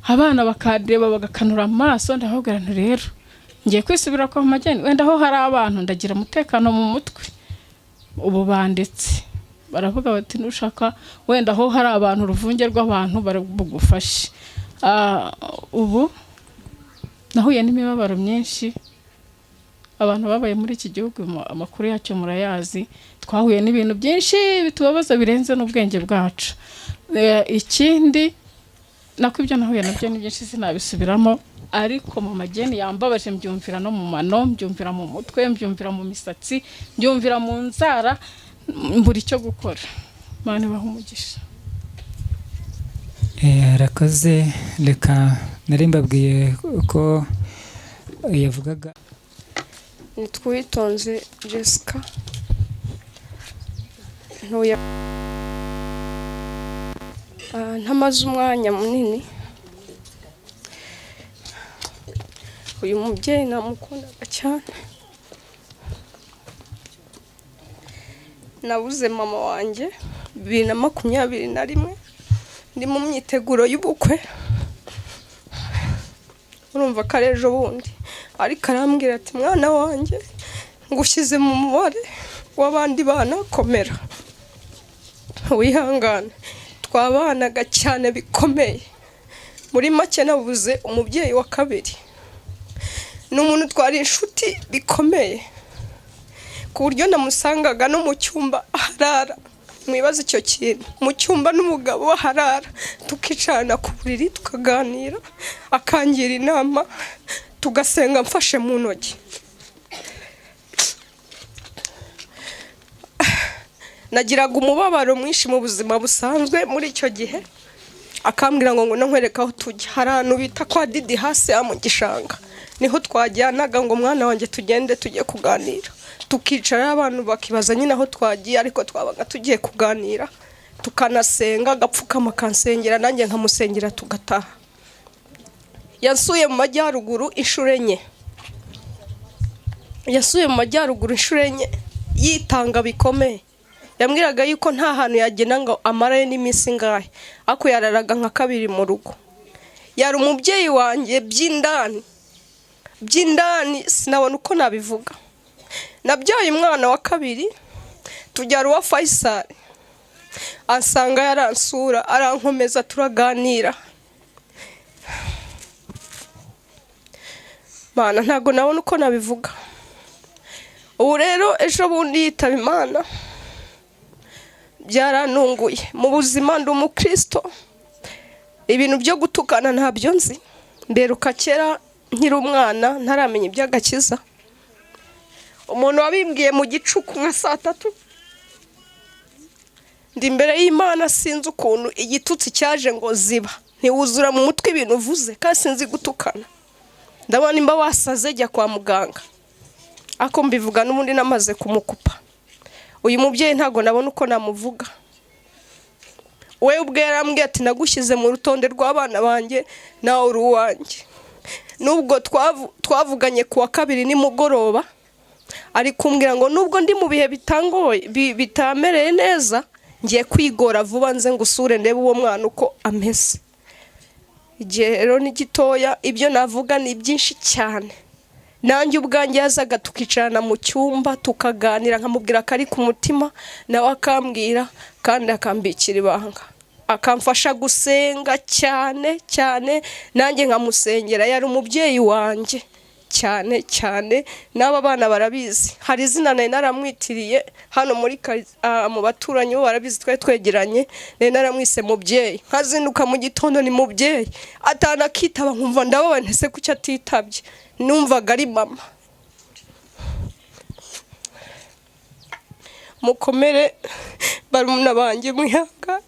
Abana bakandeba bagakanura amaso. Ndababwira nti: "Rero ngiye kwisubira kwa Mageni, wenda aho hari abantu ndagira umutekano mu mutwe." Ubu banditse baravuga bati: "Nushaka wenda aho hari abantu, uruvunge rw'abantu barabugufashe." Ubu nahuye n'imibabaro myinshi. Abantu babaye muri iki gihugu, amakuru yacyo murayazi. Twahuye n'ibintu byinshi bitubabaza birenze n'ubwenge bwacu. Ikindi nako, ibyo nahuye nabyo ni byinshi, sinabisubiramo, ariko mama Jeni yambabaje. Mbyumvira no mu mano, mbyumvira mu mutwe, mbyumvira mu misatsi, mbyumvira mu nzara, mbura icyo gukora. Imana ibahe umugisha. Arakoze. Reka nari mbabwiye ko yavugaga. Nitwa Uwitonze Jessica, ntuye ntamaze umwanya munini. Uyu mubyeyi namukundaga cyane. Nabuze mama wanjye 2021, ndi mu myiteguro y'ubukwe. Urumva ko ari ejo bundi, ariko arambwira ati: "Mwana wanjye, ngushyize mu mubare w'abandi bana, komera wihangane." Twabanaga cyane bikomeye. Muri make, nabuze umubyeyi wa kabiri. Ni umuntu twari inshuti bikomeye, ku buryo namusangaga no mu cyumba aharara. Mwibaze icyo kintu, mu cyumba n'umugabo aharara, tukicarana ku buriri tukaganira, akangira inama. Tugasenga mfashe mu ntoki. Nagiraga umubabaro mwinshi mu buzima busanzwe muri icyo gihe, akambwira ngo ngwino nkwereke aho tujya. Hari ahantu bita kwa Didi hasi mu gishanga, niho twajyanaga, ngo mwana wanjye tugende tujye kuganira. Tukicara abantu bakibaza nyine aho twagiye, ariko twabaga tugiye kuganira, tukanasenga, agapfukama akansengera, nanjye nkamusengera, tugataha. Yasuye mu majyaruguru inshuro 4, yasuye mu majyaruguru inshuro 4, yitanga bikomeye. Yambwiraga yuko nta hantu yagenda ngo amarayo n'iminsi ingahe, ariko yararaga nka kabiri mu rugo. Yari umubyeyi wanjye by'indani, by'indani, sinabona uko nabivuga. Nabyaye umwana wa kabiri, tubyara uwa Faisal, ansanga yaransura, arankomeza, turaganira. Mana, ntabwo nabona uko nabivuga. Ubu rero ejo bundi yitaba Imana, byarantunguye. Mu buzima ndi umukristo, ibintu byo gutukana ntabyo nzi. Mberuka kera nkiri umwana, ntaramenya iby'agakiza. Umuntu wabimbwiye mu gicuku nka saa 3, ndi imbere y'Imana, sinzi ukuntu igitutsi cyaje ngo ziba, ntiwuzura mu mutwe ibintu uvuze, kandi sinzi gutukana. Ndabona nimba wasaze jya kwa muganga, ako mbivuga n'ubundi namaze kumukupa. Uyu mubyeyi ntabwo nabona uko namuvuga. We ubwe yarambwiye ati nagushyize mu rutonde rw'abana banjye, nawe uri uwanjye. Nubwo twavuganye ku wa kabiri nimugoroba, ari kumbwira ngo nubwo ndi mu bihe bitangoye, bitamereye neza, ngiye kwigora vuba nze ngusure ndebe uwo mwana uko ameze. Igihe rero ni gitoya, ibyo navuga ni byinshi cyane. Nanjye ubwanjye yazaga tukicarana mu cyumba tukaganira, nkamubwira ko ari ku mutima, nawe akambwira, kandi akambikira ibanga, akamfasha gusenga cyane cyane, nanjye nkamusengera. Yari umubyeyi wanjye cyane cyane, n'aba bana barabizi. Hari izina nari naramwitiriye hano muri mu baturanyi bo barabizi, twari twegeranye, nari naramwise mubyeyi. Nkazinduka mu gitondo ni mubyeyi, atanakitaba nkumva ndababaye, ntese kuki atitabye, numvaga ari mama. Mukomere barumuna banjye, mwihangane,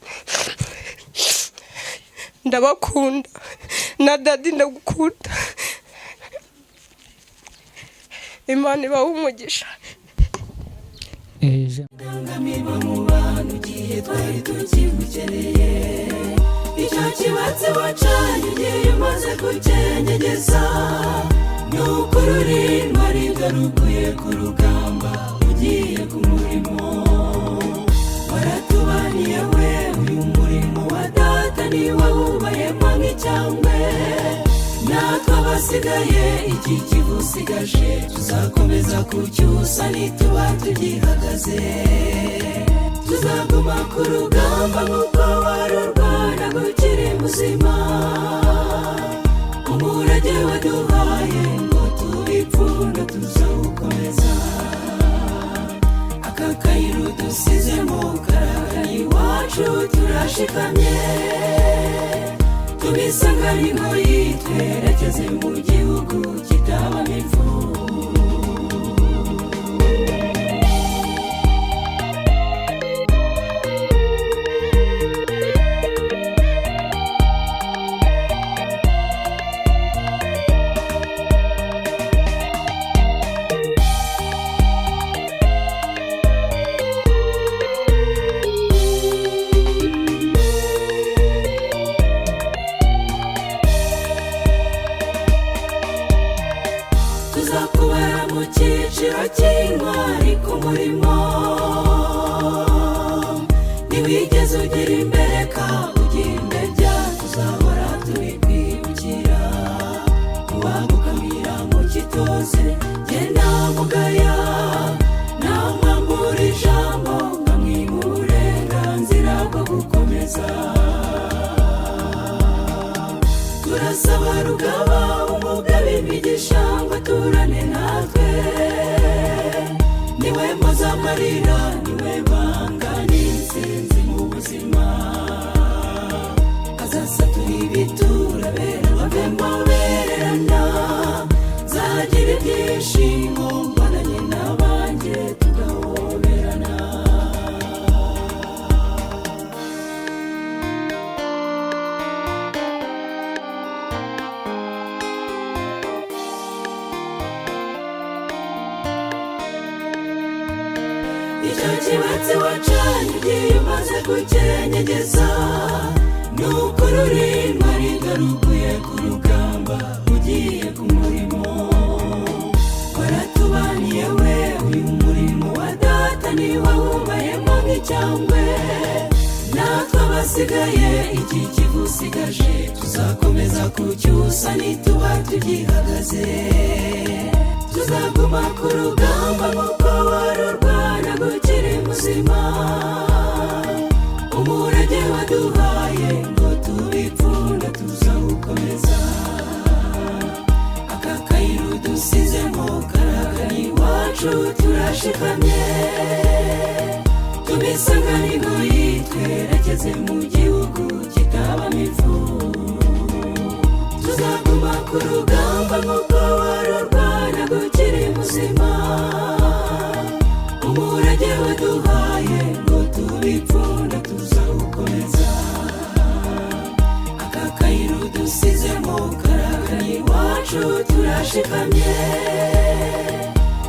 ndabakunda, na dadi ndagukunda. Imana ibahe umugisha. Ndangamirwa mu bantu igihe twari tukigukeneye, icyo kibatsi wacanye ugiye umaze kucyenyegeza, ni ukuri urindwa rigarukuye ku rugamba ugiye ku murimo. Waratubaniye we, uyu murimo wa data niwe wubayemo nk'icyangwe, natwe abasigaye iki kivusigaje tuzakomeza kucyusa nituba tugihagaze. Tuzaguma ku rugamba nk'uko warurwana ukiri muzima, umurage waduhaye ngo tubipfunda tuzawukomeza. Aka kayira udusizemo karakari iwacu turashikamye, tubisangane ingoyi twerekeze mu gihugu kitabamo imfu. Tuzakubara mu cyiciro cy'intwari ku murimo, ntiwigeze ugira imbereka ugira imbebya, tuzahora tubikwibukira. Uwagukamira mu kitoze genda mugaya, namwambura ijambo nkamwiha uburenganzira bwo gukomeza. Turasaba rugaba umugabe imigisha ngo aturane natwe, niwe mpozamarira, niwe banga n'intsinzi mu buzima. Azasatura ibitura bera bavemo bererana, Ibyishimo mbonanye n'abanjye tugahoberana. Icyo kibatsi wacanye ugiye umaze kucyenyegeza, nuko rurindwa rigaruguye ku rugamba ugiye ku murimo. Waratubaniye we, uyu murimo wa data niwe wubayemo nk'icyangwe. Natwe abasigaye iki kivu usigaje tuzakomeza kucyusa nituba tugihagaze. Tuzaguma ku rugamba nk'uko warurwana gukiri muzima. Umurage waduhaye ngo tubipfunda tuzawukomeza. Aka kayira udusizemo karagana iwacu, turashikamye tubisangane ingoyi twerekeze mu gihugu kitabamo ifu. Tuzaguma ku rugamba nk'uko warurwana gukiri muzima. Umurage waduhaye ngo tubipfunda tuzawukomeza. Aka kayira udusizemo karagana iwacu, turashikamye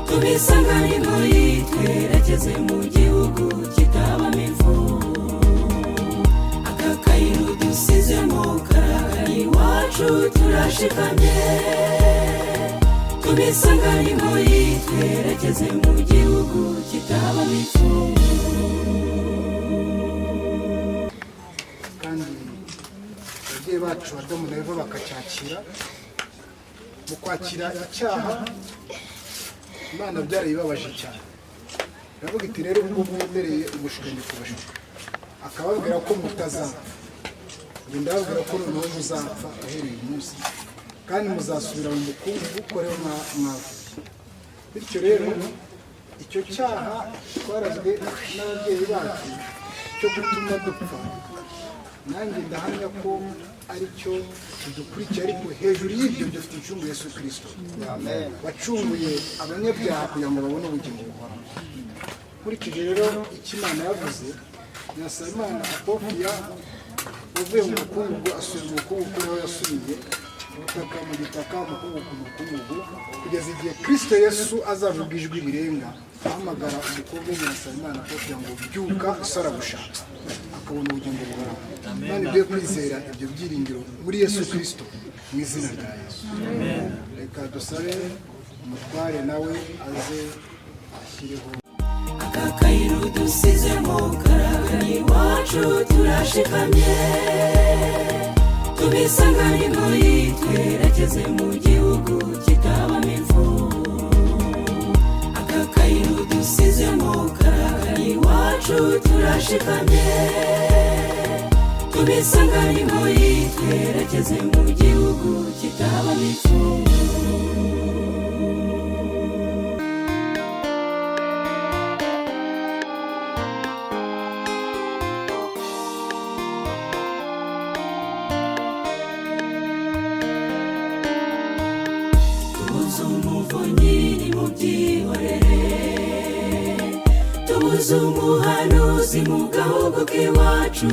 tubisangane ingoyi twerekeze mu gihugu kitabamo ifu. Aka kayira udusizemo karagana iwacu, turashikamye tubisangane ingoyi twerekeze mu gihugu kitabamo ifu. Kandi ababyeyi bacu Adamu na Eva bakacyakira, mu kwakira icyaha Imana byarayibabaje cyane. Iravuga iti: "Rero ubwo mwemereye umushukanyi kubashuka akababwira ko mutazapfa, ubu ndababwira ko noneho muzapfa uhereye uyu munsi, kandi muzasubira mu mukungugu kuko rero mwavuye." Bityo rero icyo cyaha twarazwe n'ababyeyi bacu cyo gutuma dupfa, nanjye ndahamya ko ari cyo kidukurikiye. Ariko hejuru y'ibyo dufite incungu, Yesu Kirisito wacunguye abanyabyaha kugira ngo babone ubugingo buhoraho. Nkurikije rero icyo Imana yavuze, Nyirasabimana Apofiya uvuye mu mukungugu asubira mu mukungugu niho yasubiye, ubutaka mu gitaka, umukungugu mu mukungugu, kugeza igihe Kirisito Yesu azavuga ijwi rirenga ahamagara umukobwa w'Nyirasabimana Apofiya ngo: "Byuka, isi aragushaka," akabona ubugingo buhoraho. Imana ibyo kwizera, ibyo byiringiro muri Yesu Kirisito, mu izina rya Yesu. Reka dusabe umutware nawe aze ashyireho. Aka kayira udusizemo karagana iwacu, turashikamye tubisangane ingoyi twerekeze mu gihugu kitabamo ifu. Aka kayira udusizemo karagana iwacu, turashikamye tubisangane ingoyi twerekeze mu gihugu kitabamo ifu. Tubuze umuvunyi, nimubyihorere. Tubuze umuhanuzi mu gahugu k'iwacu.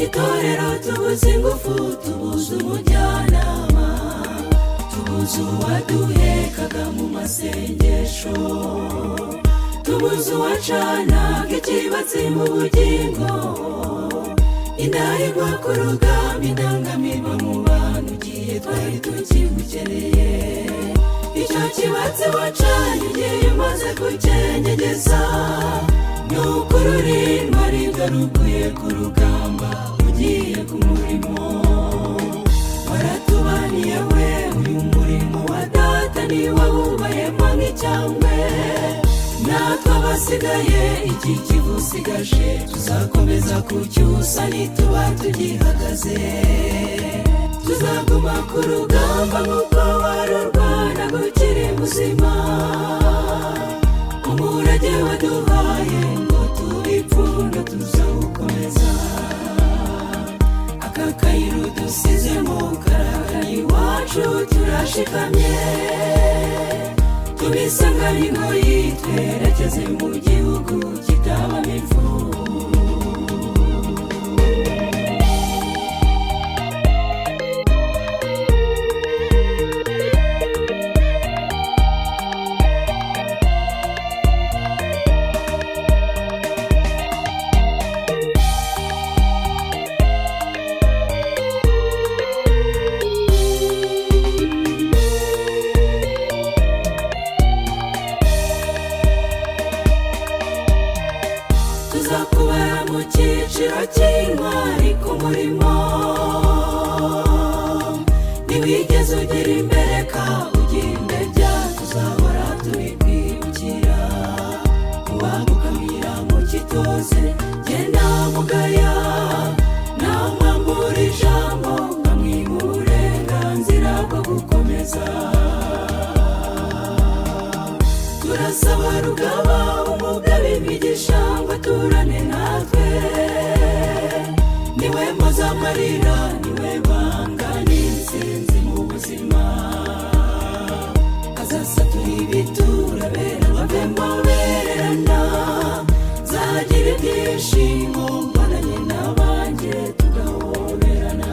Itorero tubuze ingufu, tubuze umujyanama, tubuze uwaduhekaga mu masengesho, tubuze uwacanaga ikibatsi mu bugingo. Indahigwa ku rugamba, indangamirwa mu bantu, ugiye twari tukigukeneye. Icyo kibatsi wacanye ugiye umaze kucyenyegeza, nuko ururindwa rigaruguye ku rugamba ugiye ku murimo. Waratubaniye we, uyu murimo wa data niwe wubayemo nk'icyangwe. Natwe abasigaye iki kivu usigaje tuzakomeza kucyusa nituba tugihagaze. Tuzaguma ku rugamba nk'uko warurwana gukiri muzima. Umurage waduhaye ngo tubipfunda tuzawukomeza. Aka Aka kayira udusizemo karagana iwacu, turashikamye, tubisangane ingoyi, twerekeze mu gihugu kitabamo impfu. Tuzakubara mu cyiciro cy'intwari ku murimo. Ntiwigeze ugira imbereka, ugira imbebya, tuzahora tubikwibukira. Uwagukamira mu kitoze, genda mugaya, namwambura ijambo nkamwiha uburenganzira bwo gukomeza. Turasaba Rugaba umugabe imigisha ngo aturane natwe. Niwe mpozamarira, niwe banga n'intsinzi mu buzima. Azasatura ibitura bera bavemo bererana. Nzagira ibyishimo mbonanye n'abanjye tugahoberana.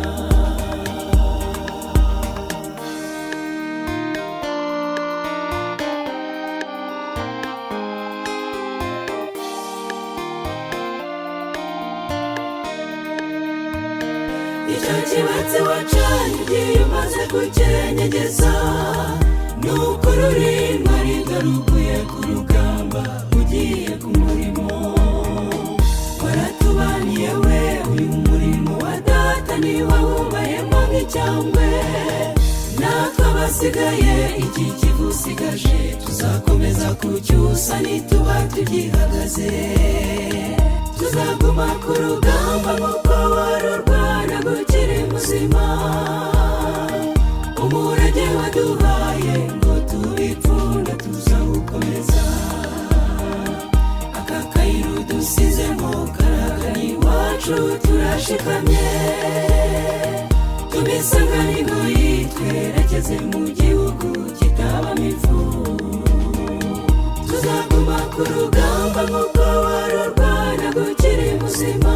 Icyo kibatsi wacanye igihe umaze kucyenyegeza, ni ukuri urindwa rigarukuye ku rugamba, ugiye ku murimo. Waratubaniye we, uyu murimo wa data niba wubayemo nk'icyangwe. Natwe abasigaye, iki kivu usigaje tuzakomeza kucyusa nituba tugihagaze. Tuzaguma ku rugamba nk'uko warurwana gukiri muzima. Umurage waduhaye ngo tubipfunda tuzawukomeza. Aka kayira udusizemo karagana iwacu, turashikamye, tubisangane ingoyi, twerekeze mu gihugu kitabamo impfu. Tuzaguma ku rugamba nk'uko warurwana gukiri muzima.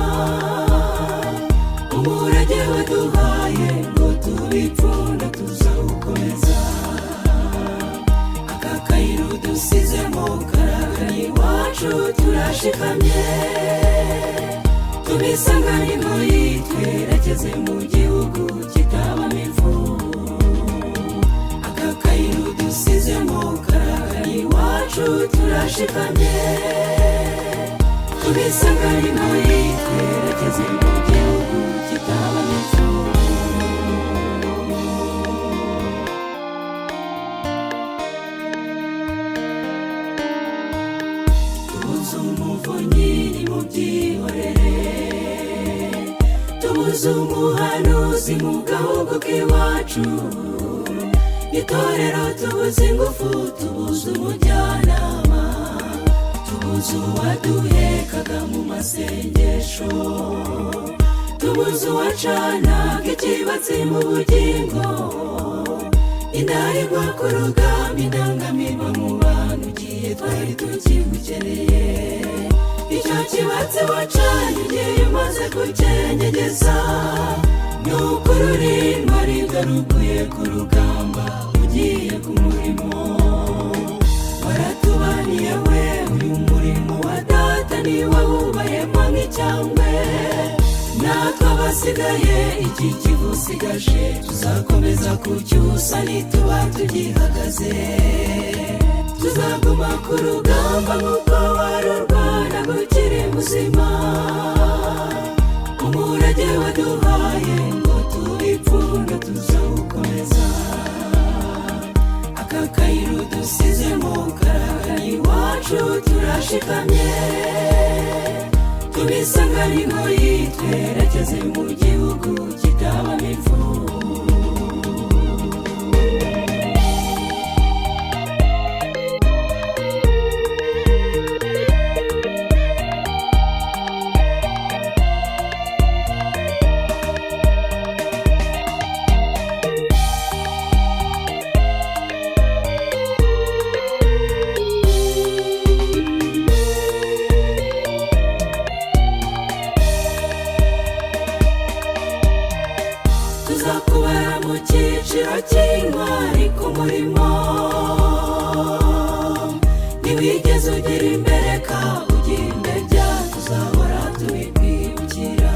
Umurage waduhaye ngo tubipfunda tuzawukomeza. Aka kayira udusizemo karagana iwacu, turashikamye, tubisangane ingoyi, twerekeze mu gihugu kitabamo impfu. Aka kayira udusizemo karagana iwacu, turashikamye, tubisangane ingoyi, twerekeze mu gihugu kitabamo impfu. Tubuze umuvunyi, nimubyihorere. Tubuze umuhanuzi mu gahugu k'iwacu. Itorero tubuze ingufu, tubuze umujyanama, tubuze uwaduhekaga mu masengesho, tubuze uwacanaga ikibatsi mu bugingo. Indahigwa ku rugamba, indangamirwa mu bantu, ugiye twari tukigukeneye. Icyo kibatsi wacanye igihe umaze kucyenyegeza, ni ukuri urindwa rigarukuye ku rugamba, ugiye ku murimo. Waratubaniye we, uyu murimo wa data niwe wubayemo nk'icyangwe. Natwe abasigaye, iki kivu usigaje tuzakomeza kucyusa nituba tugihagaze. Tuzaguma ku rugamba nk'uko warurwana gukiri muzima. Umurage waduhaye ngo tubipfunda tuzawukomeza. Aka kayira udusizemo karagana iwacu, turashikamye, tubisangane ingoyi, twerekeze mu gihugu kitabamo impfu. Tuzakubara mu cyiciro cy'intwari ku murimo. Ntiwigeze ugira imbereka, ugira imbebya, tuzahora tubikwibukira.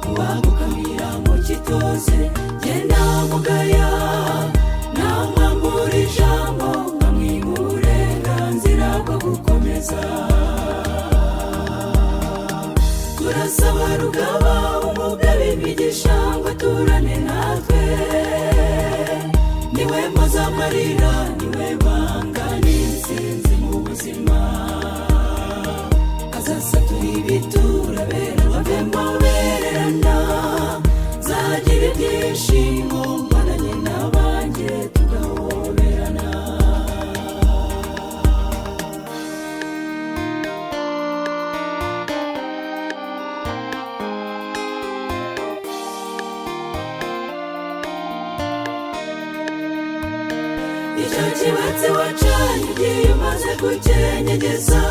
Uwamukamira mu kitoze, genda mugaya, namwambura ijambo nkamwiha uburenganzira bwo gukomeza. Turasaba Rugaba umugabe imigisha ngo aturane natwe. Niwe mpozamarira, niwe banga n'insinzi mu buzima. Azasatura ibitura bera bavemo bererana. Zagira ibyishimo mbonanye n'abanjye tugahoberana. Icyo kibatsi wacanye ugiye umaze kucyenyegeza,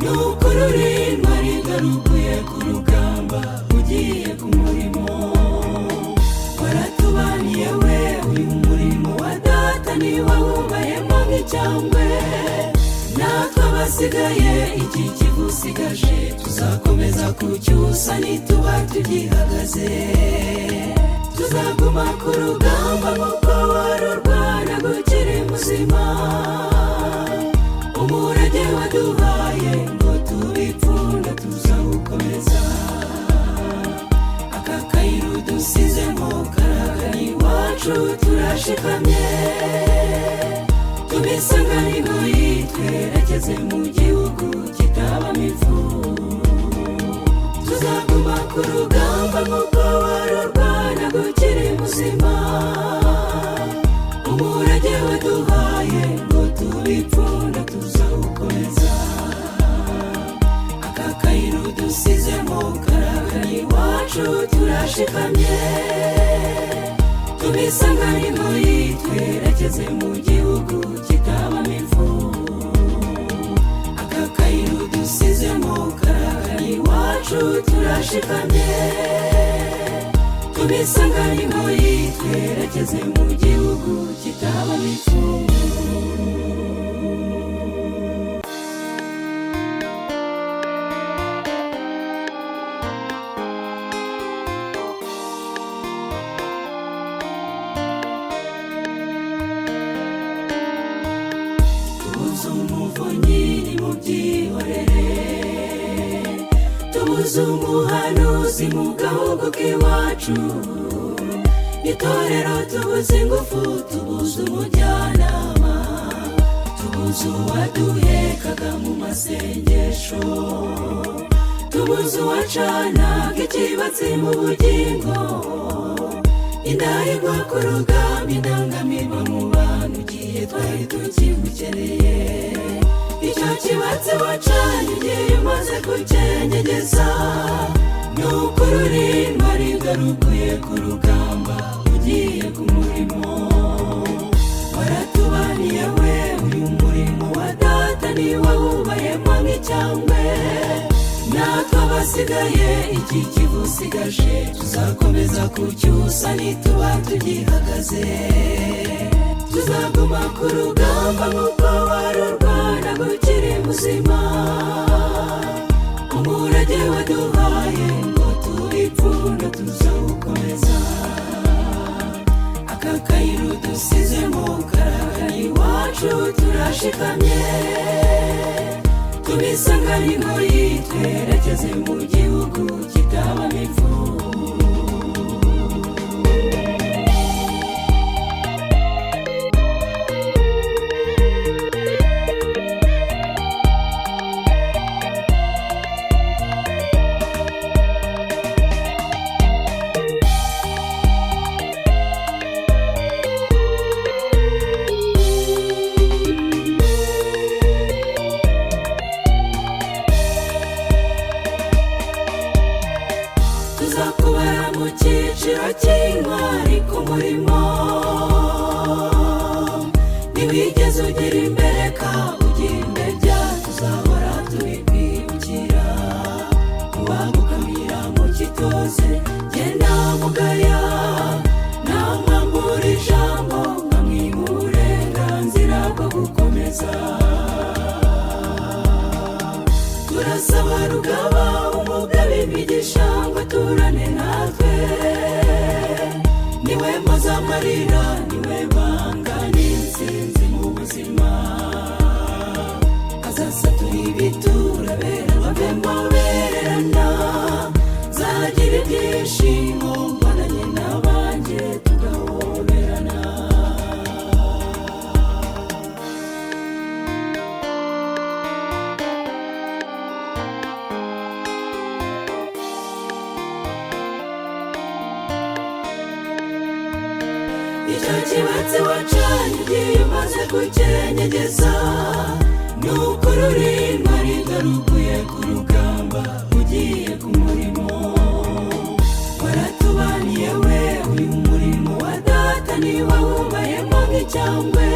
nuko rurindwa rigarukuye ku rugamba ugiye ku murimo. Waratubaniye we, uyu murimo wa data niba wubayemo nk'icyangwe. Natwe abasigaye iki kigusigaje tuzakomeza kucyusa nituba tugihagaze. Tuzaguma ku rugamba nk'uko warurwana ukiri muzima. Umurage waduhaye ngo tubipfunda tuzawukomeza. Aka kayira udusizemo karagana iwacu, turashikamye. Tubisangane ingoyi twerekeze mu gihugu kitabamo ifu. Tuzaguma ku rugamba nk'uko warurwana ukiri muzima. Umurage waduhaye ngo tubipfunda tuzawukomeza. Aka kayira udusizemo karagana iwacu, turashikamye. Tubisangane ingoyi twerekeze mu gihugu kitabamo ifu. Aka kayira udusizemo karagana iwacu, turashikamye. Tubisangane ingoyi twerekeze mu gihugu kitabamo ifu. Tubuze umuvunyi nimubyihorere, tubuze umuhanuzi mu gahugu k'iwacu. Itorero tubuze ingufu, tubuze umujyanama, tubuze uwaduhekaga mu masengesho, tubuze uwacanaga ikibatsi mu bugingo. Indahigwa ku rugamba, indangamirwa mu bantu, ugiye twari tukigukeneye. Icyo kibatsi wacanye ugiye umaze kucyenyegeza, nuko rurindwa rigarukuye ku rugamba ugiye ku murimo. Waratubaniye we, uyu murimo wa data niwe wubayemo nk'icyangwe. Natwe abasigaye iki kigusigaje tuzakomeza kucyusa nituba tugihagaze. Tuzaguma ku rugamba nk'uko warurwana ukiri muzima. Umurage waduhaye ngo tubipfunda tuzawukomeza. Aka kayira udusizemo karagana iwacu, turashikamye. Tubisangane ingoyi twerekeze mu gihugu kitabamo ifu. Tuzakubara mu cyiciro cy'intwari ku murimo. Ntiwigeze ugira imbereka, ugira imbebya, tuzahora tubikwibukira. Uwamukamira mu kitoze, genda mugaya. Icyo kibatsi wacanye ugiye umaze kucyenyegeza, nuko rurindwa rigarukuye ku rugamba ugiye ku murimo. Waratubaniye we, uyu murimo wa data niba wubayemo nk'icyangwe,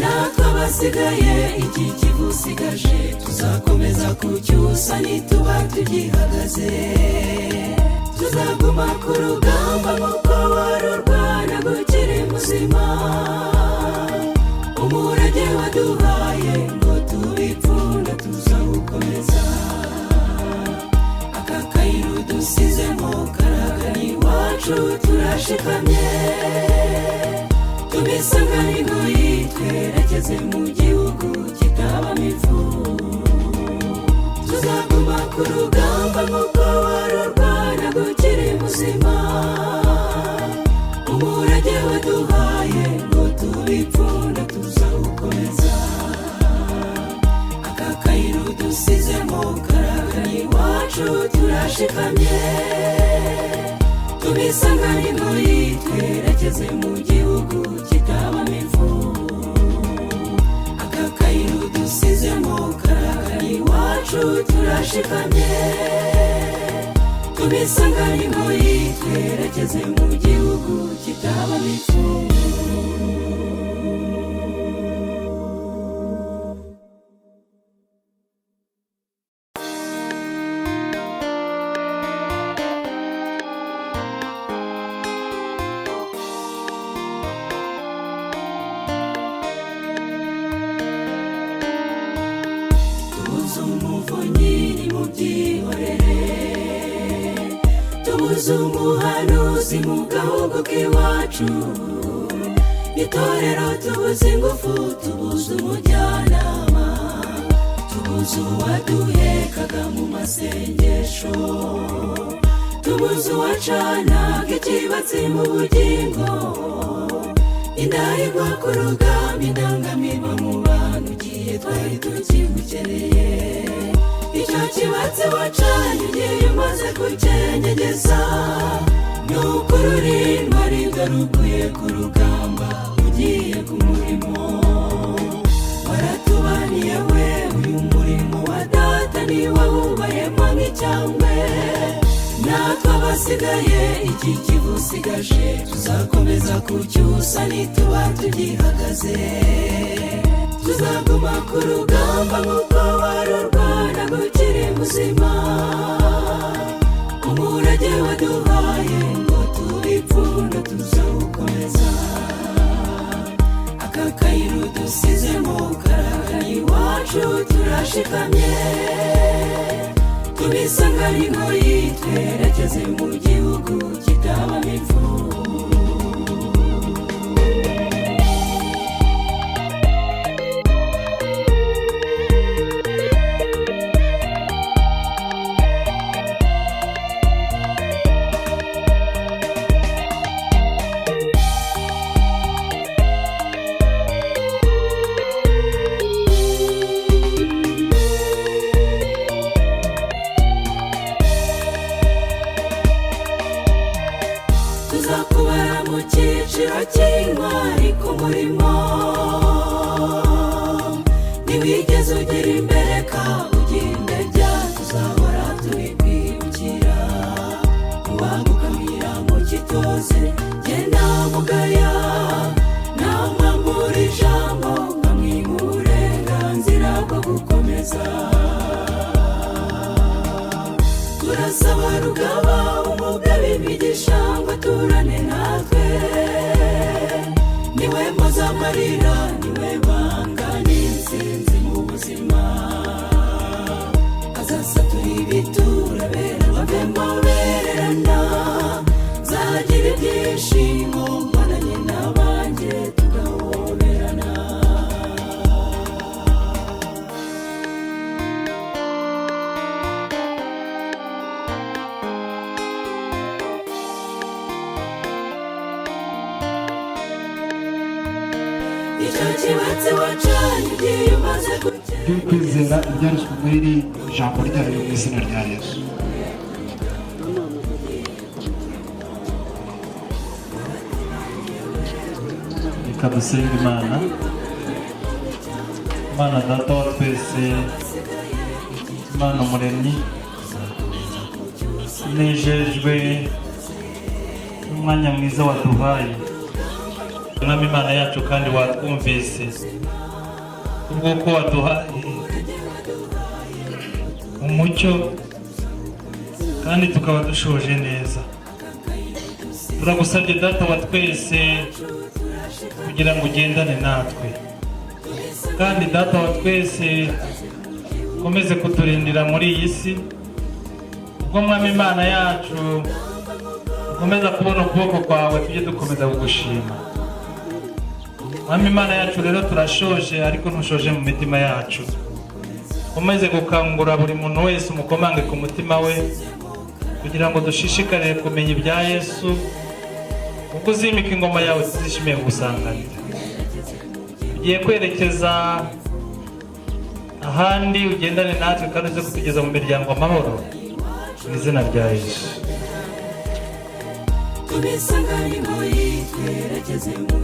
natwe abasigaye iki kivusigaje tuzakomeza kucyusa nituba tugihagaze. Tuzaguma ku rugamba nk'uko warurwana gukiri muzima, umurage waduhaye ngo tubipfunda tuzawukomeza. Aka kayira udusizemo karagana iwacu turashikamye, tubisangane ingoyi twerekeze mu gihugu kitabamo ifu. Tuzaguma ku rugamba nk'uko warurwana gukiri muzima, umurage waduhaye ngo tubipfunda tuzawukomeza. Aka kayira udusizemo karagana iwacu turashikamye, tubisangane ingoyi twerekeze mu gihugu kitabamo ifu. Aka kayira udusizemo karagana iwacu turashikamye, tubisangane ingoyi twerekeze mu gihugu kitabamo ifu. Tubuze umuvunyi nimubyihorere, tubuze umuhanuzi mu gahugu k'iwacu, itorero tubuze ingufu, tubuze umujyanama, tubuze uwaduhekaga mu masengesho, tubuze uwacanaga ikibatsi mu bugingo, indahigwa ku rugamba, indangamirwa mu bantu, ugiye twari tukigukeneye. Icyo kibatsi wacanye ugiye umaze kucyenyegeza, nuko rurindwa rigarukuye ku rugamba ugiye ku murimo. Waratubaniye we, uyu murimo wa data niba wubayemo nk'icyangwe, natwe abasigaye iki kivusigaje tuzakomeza kucyusa nituba tugihagaze. Tuzaguma ku rugamba nk'uko warurwana gukiri muzima, umurage waduhaye ngo tubipfunda tuzawukomeza. Aka kayira udusizemo karagana iwacu turashikamye, tubisangane ingoyi twerekeze mu gihugu kitabamo ifu. Tuzakubara mu cyiciro cy'intwari ku murimo, ntiwigeze ugira imbereka ugira imbebya, tuzahora tubikwibukira. Uwagukamira mu kitoze genda mugaya, namwambura ijambo nkamwiha uburenganzira bwo gukomeza. Turasaba rugaba umugabe imigisha ngo aturane natwe, niwe mpozamarira, niwe banga n'insinzi mu buzima. Azasatura ibitura bera bavemo bererana, nzagira ibyishimo mbonanye n'abanjye tugahoberana. Icyo kibatsi wacanye ugiye umaze Byo kwizera ibyanditswe muri iri jambo ryayo mu izina rya Yesu. Reka dusenge Imana. Imana Data wa twese, Imana Umuremyi, nejejwe n'umwanya mwiza waduhaye, Mwami Imana yacu, kandi watwumvise kubw'uko waduhaye umucyo kandi tukaba dushoje neza. Turagusabye, Data wa twese, kugira ngo ugendane natwe, kandi Data wa twese ukomeze kuturindira muri iyi si. Ubwo, Mwami Imana yacu, dukomeza kubona ukuboko kwawe, tujye dukomeza kugushima, Mwami Imana yacu. Rero turashoje, ariko ntushoje mu mitima yacu. Ukomeze gukangura buri muntu wese, umukomange ku mutima we, kugira ngo dushishikarire kumenya ibya Yesu. Ubwo uzimika ingoma yawe, tuzishimiye kugusanganira. Ugiye kwerekeza ahandi, ugendane natwe kandi uze kutugeza mu miryango amahoro, mu izina rya Yesu. Tubisanganimo, twerekeze mu